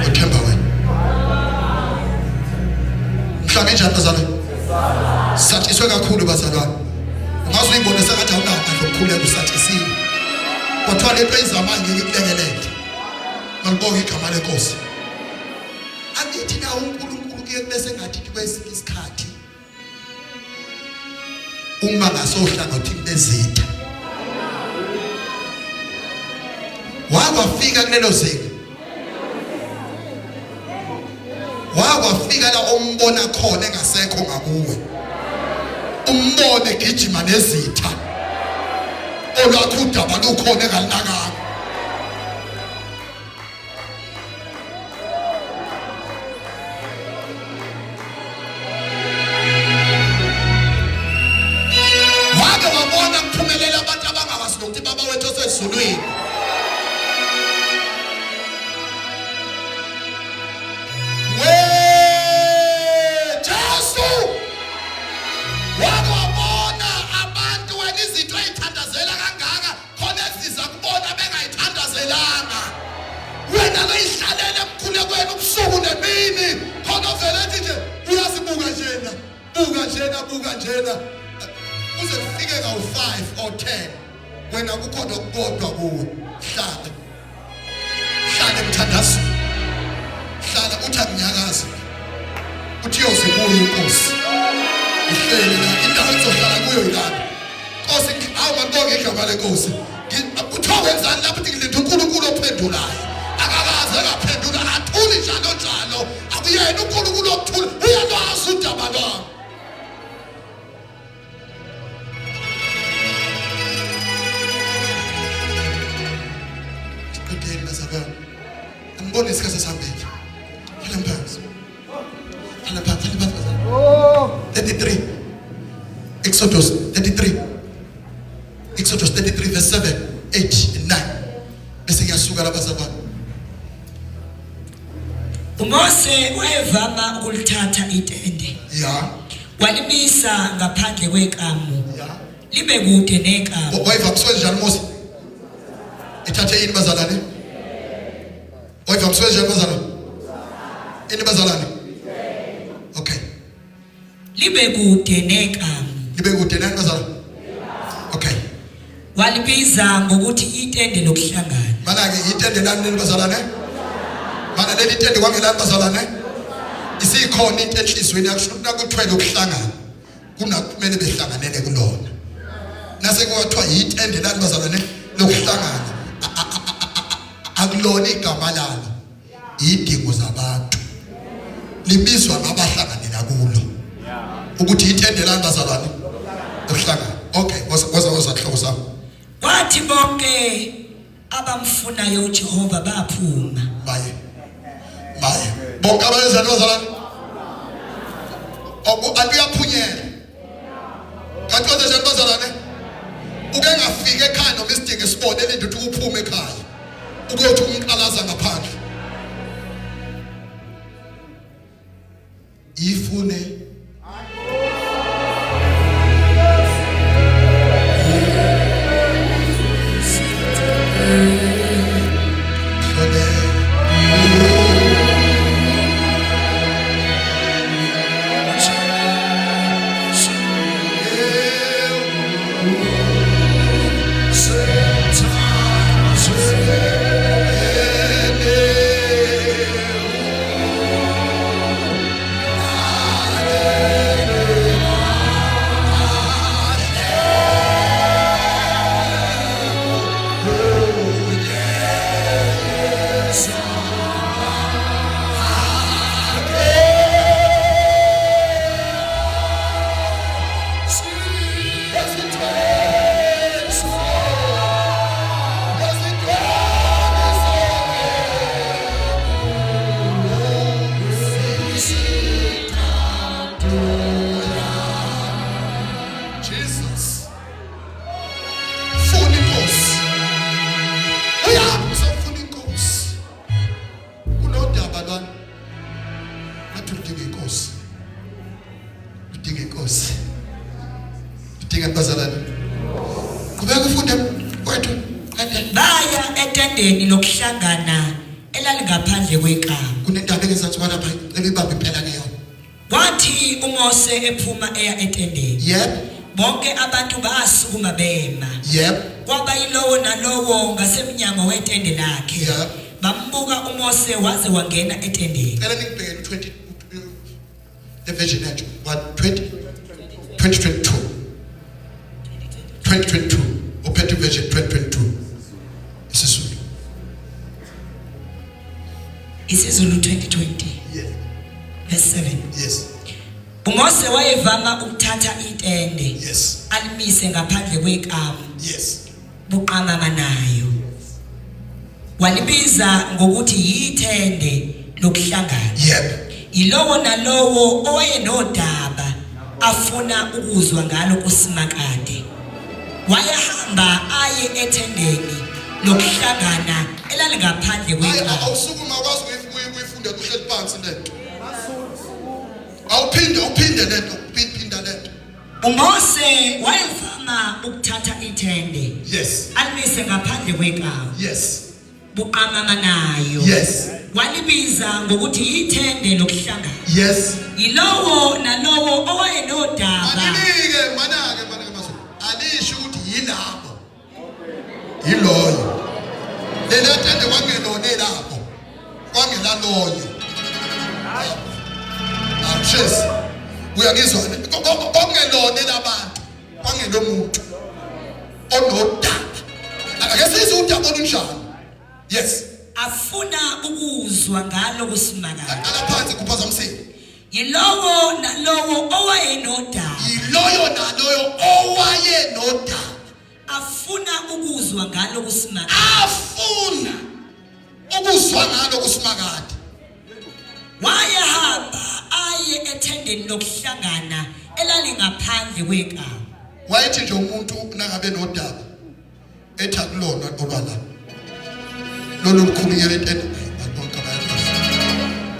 Uthemba wena. Mhla ngenjani bazalwane? Satshiswe kakhulu bazalwane. Ungaze uyibone sengathi awunawo amandla okukhuleka usatshisiwe. Kodwa lento eyizamayo ngeke ikulekelele. Malibonge igama lenkosi. Angithi na uNkulunkulu kuye kube sengathi kwesinye isikhathi uma ngasohlangothini lezitha wakwafika kulelo zinga wakwafika la ombona khona engasekho ngakuwe umbone gijima nezitha olwakho udaba lukhona engalinakanga Wake wabona kuphumelela abantu abangawazi nokuthi baba wethu osezulwini. We Jesu wake wabona abantu wena izinto eyithandazela kangaka khona eziza kubona bengayithandazelanga wena loyihlalele emkhulekweni ubusuku nemini khona ovele ethi nje uyazibuka njena buka njena buka njena kuze kufike kawu-5 or 10 wena kukhona okukodwa kuwe hlala hlala emthandazweni hlala uthi akunyakazi uthi yoze kuyo inkosi ihleli la indawo engizohlala kuyo yilapha nkosi awu mandibonge igama lenkosi kuthiwa wenzani lapho uthi ngilinde unkulunkulu ophendulayo akakaze akaphendula akathuli njalo njalo akuyena unkulunkulu okuthula uyalwazi udaba lwami Siqedeni bazalwane. Angiboni isikhathi sesihambile. Hlala phansi. Hlala phansi, hlala phansi bazalwane. 33. Exodus 33. Exodus 33 verse 7, 8 and 9. Bese ngiyasuka la bazalwane. uMose wayevama ukulithatha itende Ya. walimisa ngaphandle kwekamu Ya. libe kude nekamu Wayevamiswe njani Mose? Ethathe yini bazalwane? Wayevamiswe njani bazalwane? Ini bazalwane? Okay. Libe kude nekamu. Libe kude nani bazalwane? Okay. Walibiza ngokuthi itende lokuhlangana. Mana ke itende lani leli bazalwane? Mana leli tende kwangelani bazalwane? Isikhona into enhlizweni yakho ukuthi nakuthiwa lokuhlangana kunakumele behlanganele kulona. Nase kwathiwa yitende lani bazalwane lokuhlangana akulona igama lalo. Idingo zabantu libizwa ngabahlanganela kulo ukuthi ithende lani bazalwane lokuhlangana. Okay, woza woza woza hlobo sami. Kwathi bonke abamfunayo uJehova baphuma. Baye baye bonke abayenzani bazalwane oku aluyaphunyela kanti wenze njani bazalwane uke ngafika ekhaya noma isidingo esibone elinde ukuthi uphume ekhaya ukuyothi umqalaza ngaphandle ifune Etendeni lokuhlangana elalingaphandle kwekamu. Kunendaba engezansi kwalapha cela ibambe impela ke yona. Kwathi uMose ephuma eya etendeni. Yep. Bonke abantu basukuma bema. Yep. Kwaba yilowo nalowo ngasemnyango wetende lakhe. Yep. Bambuka uMose waze wangena etendeni. Cela ningibhekele u20 the version entsha 1 20 2022 2022 uphethe version 2022 isiZulu. IsiZulu 2020. Yes. Verse 7. Yes. UMose wayevama ukuthatha itende. Yes. Alimise ngaphandle kwekamu. Yes. Buqamama nayo. Walibiza ngokuthi yithende lokuhlangana. Yep. Yilowo nalowo owayenodaba afuna ukuzwa ngalo kuSimakade. Wayehamba aye ethendeni lokuhlangana elalingaphandle Hayi kwekamu. awusukuma awukwazi ukuyifunda uhleli phansi lento. Awuphinde uphinde lento, uphinda lento. UMose wayevama ukuthatha ithende Yes. alimise ngaphandle kwekamu. Yes. Buqamama nayo. Yes. Walibiza ngokuthi yithende lokuhlangana. Yes. Yilowo nalowo owayenodaba. Maninike manake manake maZulu. Alisho ukuthi yilabo. Yiloyo. Lela tende kwangelona elabo. Kwangelaloyo. Awushesi. Uyangizwa? Kwakungelona elabantu. Kwangelomuntu. Onodaba. Ake sizwe udaba olunjani. Yes. Afuna ukuzwa ngalo kuSimakade. Aqala phansi kuphazamisile. Yilowo nalowo owayenodaba. Yiloyo naloyo owayenodaba. Afuna ukuzwa ngalo kuSimakade. Afuna ukuzwa ngalo kuSimakade. Wayehamba aye ethendeni lokuhlangana elalingaphandle kwekamu. Wayethi nje umuntu nangabe nodaba ethi akulona olwala lolu lukhulunyelwa enteni bonke abayaqasha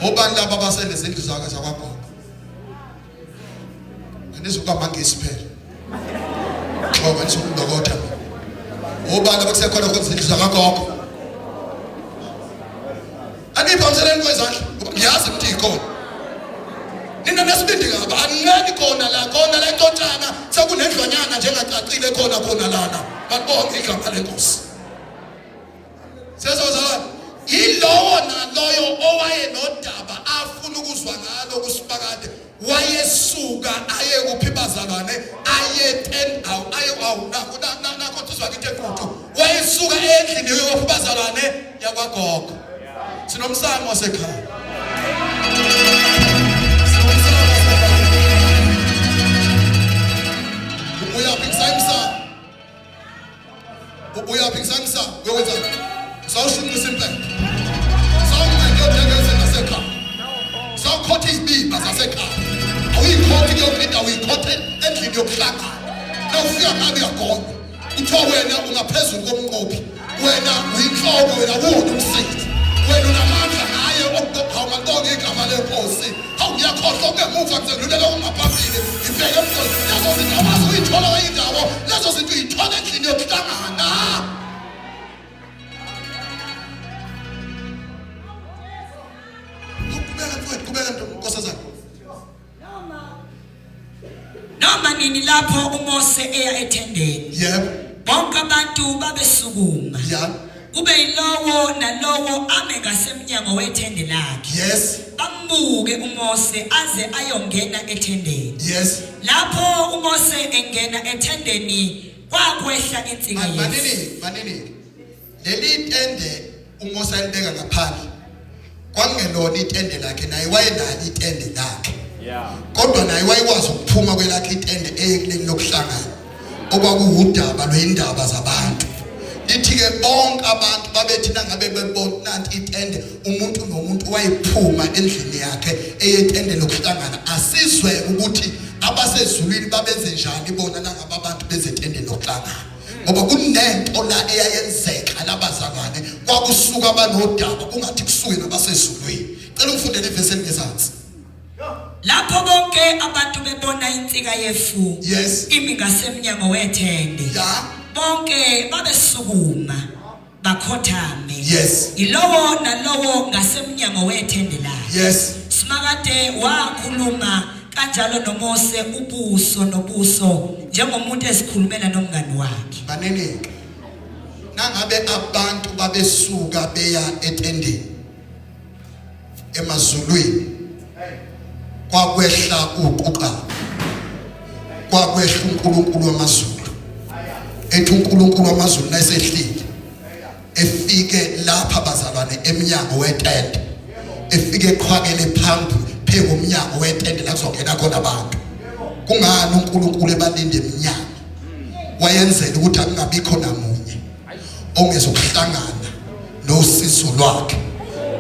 obani laba abasenezindlu zakhe zakwagogo anizukubambangisi phela ngoba nizokulokotha obani abakusekhona khona izindlu zakwagogo Angiphonseleni kwezandla ngoba ngiyazi ukuthi ikhona. Nina nesibindi kabi aninqeni khona la khona la intotshana sekunendlwanyana njengacacile khona khona lana. Balibonge igama lenkosi. Sezozalwane yilowo naloyo owayenodaba afuna ukuzwa ngalo kusibakade wayesuka aye kuphi bazalwane aye 10 awu aye awu nakho nakho tizwa kithi equthu wayesuka endlini yophi bazalwane yakwagogo sinomsamo wasekhaya uyaphi kusayimsamo Uyaphi ngisanisa uyokwenzani? Sawushunqisa impela. Sawunceda uyothenga zasekhaya. Sawukhotha izibiba zasekhaya. Awuyikhotha kuyophinda uyikhothe endlini yokuhlangana. Nawufika ngale uyagonywa. Kuthiwa wena ungaphezulu komqophi. Wena uyinhloko wena wona umsizi. Wena unamandla ngaye okubopha ungalibonga igama lenkosi. Hawu ngiyakhohlwa okungemuva ngizedlulela okungaphambili ngibheke emgqondo. Lezo zinto awazi uyithola kwenye indawo, lezo zinto uyithola endlini yokuhlangana. Qhubeka mfowethu, qhubeka nkosazana. Noma nini lapho uMose eya ethendeni. Yebo. Bonke abantu babesukuma. Ya. Kube yilowo nalowo ame ngasemnyango wethende lakhe. Yes. Bambuke uMose aze ayongena ethendeni. Yes. Lapho uMose engena ethendeni kwakwehla insika yefu. Manini, manini. Leli tende uMose alibeka ngaphandle kwakungelona itende lakhe naye wayenalo itende lakhe kodwa naye wayekwazi ukuphuma kwelakhe itende eye kuleli lokuhlangana okwakuwudaba lweyindaba zabantu lithi-ke bonke abantu babethi nangabe bebona nanti itende umuntu nomuntu wayephuma endlini yakhe eyetende lokuhlangana asizwe ukuthi abasezulwini babenze njani bona nangabe abantu bezetende lokuhlangana ngoba kunento la eyayenzeka labazalwane kwakusuka abanodaba kungathi kusuke nabasezulwini cela ungifundele ivesi elingezansi Lapho bonke abantu bebona insika yefu Yes. imi ngasemnyango wethende Ya. bonke babesukuma. Bakhothame. Yes. Ilowo nalowo ngasemnyango wethende lakhe. Yes. Simakade wakhuluma kanjalo noMose ubuso nobuso njengomuntu ezikhulumela nomngani wakhe. Baningi. Nangabe abantu babesuka beya etendeni emazulwini kwakwehla uquqa kwakwehla uNkulunkulu wamazulu ethi uNkulunkulu wamazulu nasehlile efike lapha bazalwane emnyango wetende efike eqhwakele phambi phezu komnyango wetende la kuzongena khona abantu kungani uNkulunkulu ebalinde eminyango wayenzela ukuthi akungabikho namunye ongezokuhlangana nosizo lwakhe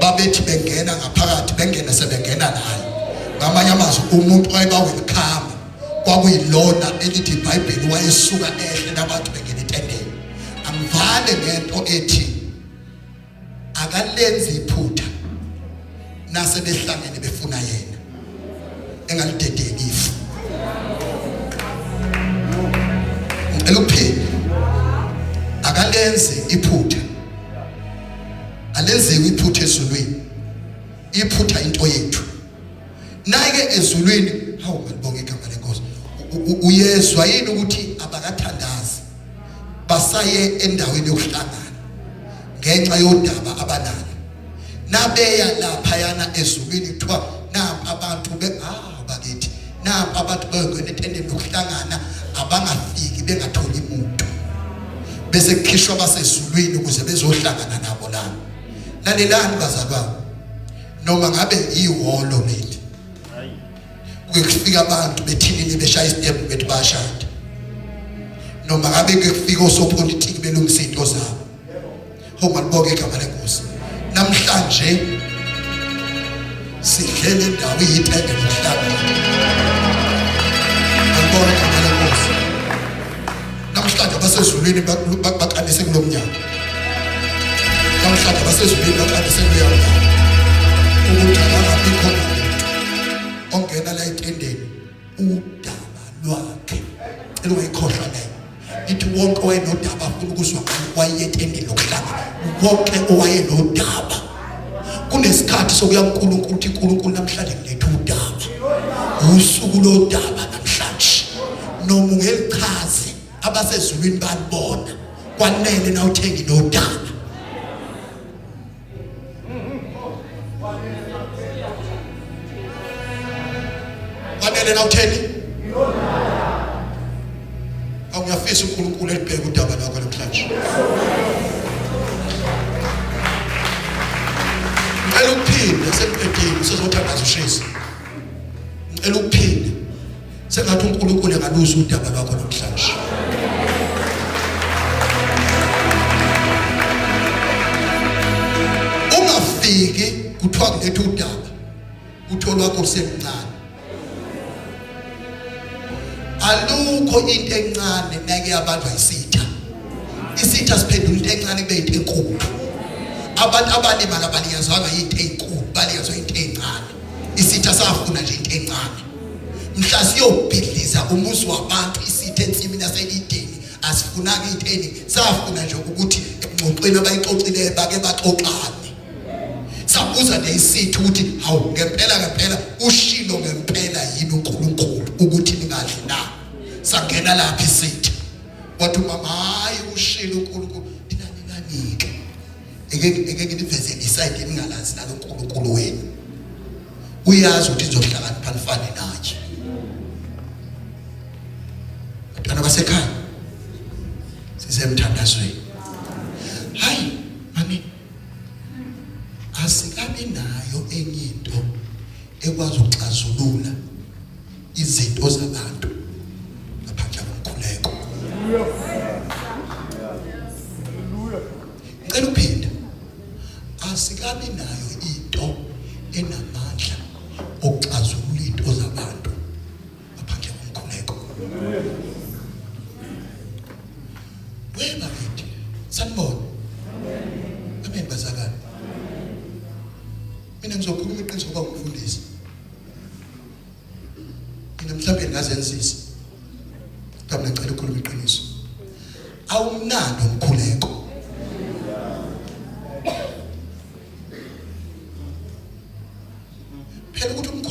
babethi bengena ngaphakathi bengene sebengena naye ngamanye amazwi umuntu wayeba welcome kwakuyilona elithi iBhayibheli wayesuka ehle nabantu bengena etendeni angivale ngento ethi akalenzi iphutha nase behlangene befuna yena engalidedeli ifu ngicela ukuphila akalenzi iphutha alenziwe iphutha ezulwini iphutha into yethu nayike ezulwini hawu malibonga igama lenkosi uyezwa yini ukuthi abakathandazi basaye endaweni yokuhlangana ngenxa yodaba abanalo nabeya laphayana ezulwini kuthiwa nampa abantu be ah bakithi nampa abantu beyongena etendeni lokuhlangana abangafiki bengatholi muntu bese kukhishwa basezulwini ukuze bezohlangana nabo lana lalelani bazalwane noma ngabe ihholo leli kuke kufika abantu bethinini beshaya isitebhu bethi bayashada noma ngabe kuke kufika osopolitiki belungisa izinto zabo ho malibonke igama lenkosi namhlanje sidlele indawo iyitende lokuhlangana malibonke igama lenkosi namhlanje abasezulwini bakanise kulo mnyango namhlanje abasezulwini bakanise kuleyo mnyango ukuthi akangabikho namuntu ongena la etendeni udaba lwakhe cela ungayikhohlwa leyo ithi wonke owayenodaba afuna ukuzwa waye etendeni lokuhlangana wonke owayenodaba kunesikhathi sokuya kuNkulunkulu uthi uNkulunkulu namhlanje ngiletha udaba usuku lodaba namhlanje noma ungelichaze abasezulwini balibona kwanele na uthengi nodaba kwanele na utheni awungiyafisa uNkulunkulu elibheke udaba lwakho namhlanje ngicela ukuphinde sekuqedile usezothandaza ushisa ngicela ukuphinde Sengathi uNkulunkulu engaluza udaba lwakho namhlanje. Ungafiki kuthiwa kuletha udaba utholwa wakho usemncane. Alukho into encane nake yabanjwa isitha. Isitha siphendula into encane kube into enkulu. Abantu abalimala abalinyazwanga into enkulu, balinyazwa into encane. Isitha safuna nje into encane. Mhla siyobhidliza umuzi wabantu isitha ensimini yaseEdeni asifunanga into eningi, safuna nje ukuthi engxoxweni abayixoxileyo bake baxoxane. Sabuza nje isitha ukuthi hawu ngempela ngempela ushilo ngempela yini uNkulunkulu ukuthi ningadli na? Sangena lapha isitha. Wathi umama hayi ushilo uNkulunkulu thina ninanike. Eke eke nginivezele isayidi eningalazi nalo uNkulunkulu wenu. Uyazi ukuthi nizohlakanipha nifane naye. Bantwana basekhaya sisemthandazweni. Hayi mami asikabi nayo enye into ekwazi ukuxazulula izinto zabantu ngaphandle komkhuleko. Ngicela uphinda. Asikabi nayo into enamandla okuxazulula into zabantu ngaphandle komkhuleko. Wena bakithi, sanibona. Amen bazalwane. Mina ngizokhuluma iqiniso ngoba ngumfundisi. Mina mhlawumbe ngazenzisa. Kodwa mina ngicela ukukhuluma iqiniso. Awumnandi umkhuleko.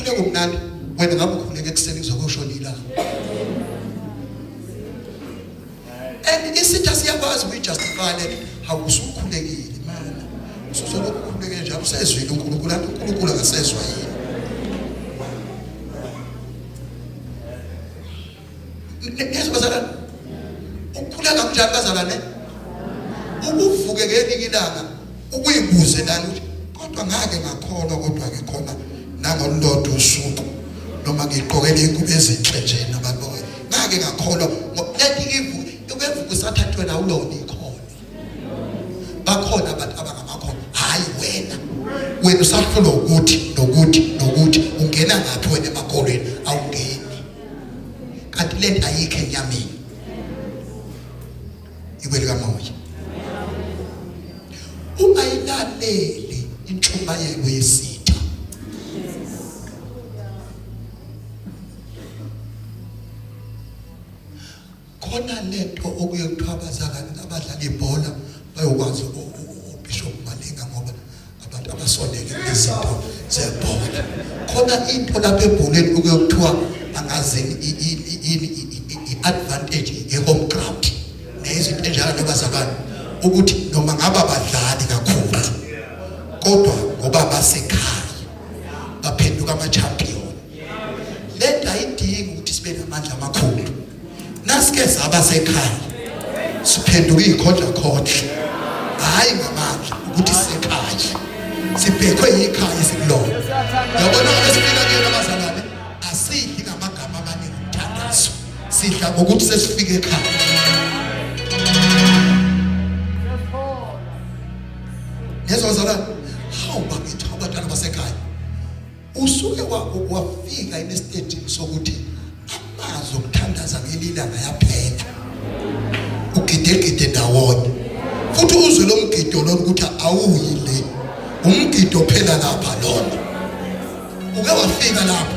Umkhuleko mnandi wena ngabe ukhuleke ekuseni kuzokushona ilanga. And isitha siyakwazi ukuyijustify le hawu usukhulekile mana. Ususolokhu ukhuleke nje awusezwile uNkulunkulu anti uNkulunkulu akasezwa yini. Niyezwa bazalwane? Ukukhuleka kunjani bazalwane? Ukuvuke ngelinye ilanga ukuyibuze lana ukuthi kodwa ngake ngakholwa kodwa ke khona nangolulodwa usuku noma ngigqokele ingubo ezinhle nje nabantu bonke ngake ngakholwa leti ivu ukuyevuka usathathwe wena awulona ikholwa bakhona abantu abangamakholwa hayi wena wena usahlulwa ukuthi nokuthi nokuthi ungena ngaphi wena emakholweni awungeni kanti lento ayikho enyameni ikwelikamoya ungayilaleli intshumayelo yesitha khona lento okuye kuthiwa abazalwane abadlala ibhola bayokwazi uBishop Malinga ngoba abantu abasondele izinto zebhola khona into lapha ebholeni okuye kuthiwa angazini i-advantage ye-home ground nezinto enjalo nobazalwane ukuthi noma ngaba badlali kakhulu kodwa ngoba basekhaya baphenduka ama-champion le nto ayidingi ukuthi sibe namandla amakhulu nasike saba sekhaya siphenduka iy'khondlakhondla hhayi ngamandla ukuthi sisekhaya sibhekwe yikhaya esikulona yabona ngabe sifika kuyona abazalwane asidli ngamagama amaningi umthandazo sidla ngokuthi sesifike ekhaya ngezwa bazalwane hawu bakithi abantwana basekhaya Usuke wafika enesitejini sokuthi amazwi okuthandaza ngelilanga yaphela. Ugidegide ndawonye. Futhi uzwe lo mgido lona ukuthi awuyi le. Umgido phela lapha lona. Uke wafika lapho.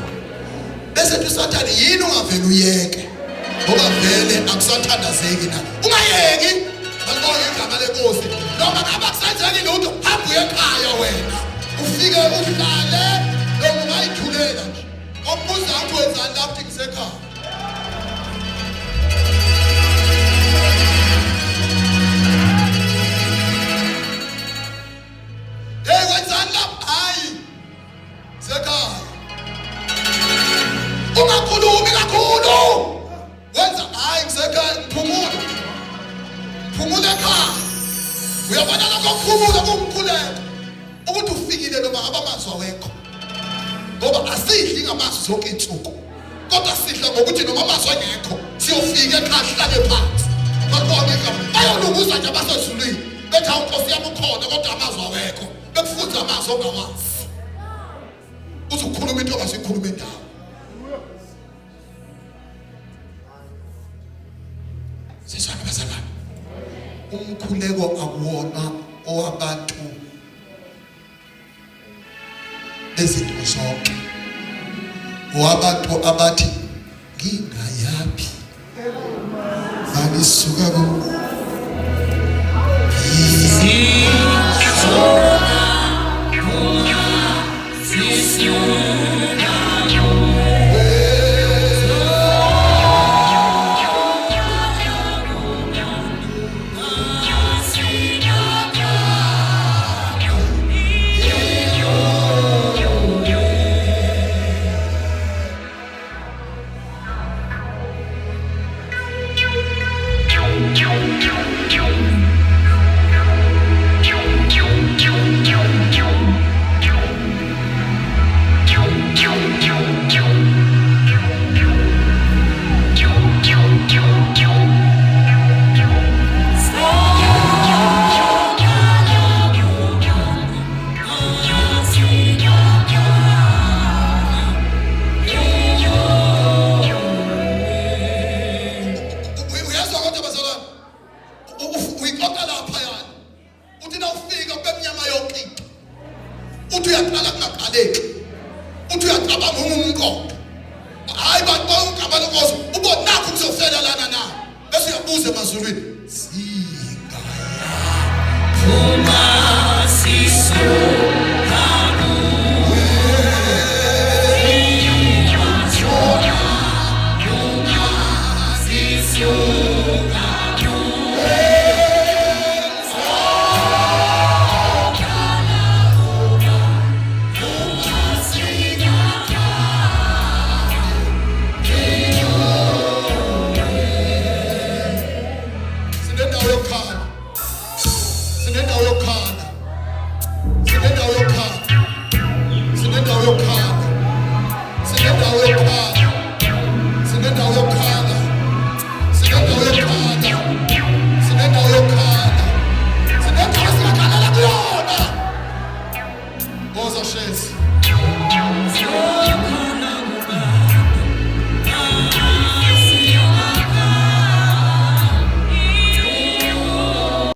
Bese uthi uSathane yini ungavele uyeke. Ngoba vele akusathandazeki na. Ungayeki. Alibonge igama lenkosi. Noma ngabe akusenzeki lutho, hamba uye ekhaya wena. Ufike uhlale noma ungayithulela nje. Ombuza athi wenzani lapho uthi ngisekhaya. Hey wenzani lapho? Hayi. Sekhaya. Ungakhulumi kakhulu. Wenza hayi ngisekhaya ngiphumule. Phumula ekhaya. Uyabona lokho kuphumula kuwumkhuleko. Ukuthi ufikile noma abamazwi awekho. Ngoba asidli ngamazwi zonke insuku. Kodwa sidla ngokuthi noma amazwi engekho siyofika ekhaya sihlale phansi. Bakubonge igama. Bayolunguza nje abasezulwini. Bethi hawu Nkosi yami ukhona kodwa amazwi awekho. Bekufunza amazwi ongawazi. Uzokhuluma into ongasikhuluma indawo. Siswana bazalwane. Umkhuleko akuwona owabantu bezinto zonke. Owabantu abathi ngingayaphi Angisuka ku Uyezwa kodwa bazalwane, uyixoxa lapha yani, uthi na ufika kube mnyama yonke into, uthi uyaqala kungaqaleki, uthi uyacabanga ungumqondo, hayi bantu bonke abalokozo ubona nakho kuzofela lana na, bese uyabuza emazulwini singaya phuma sisu. Woza Shezi.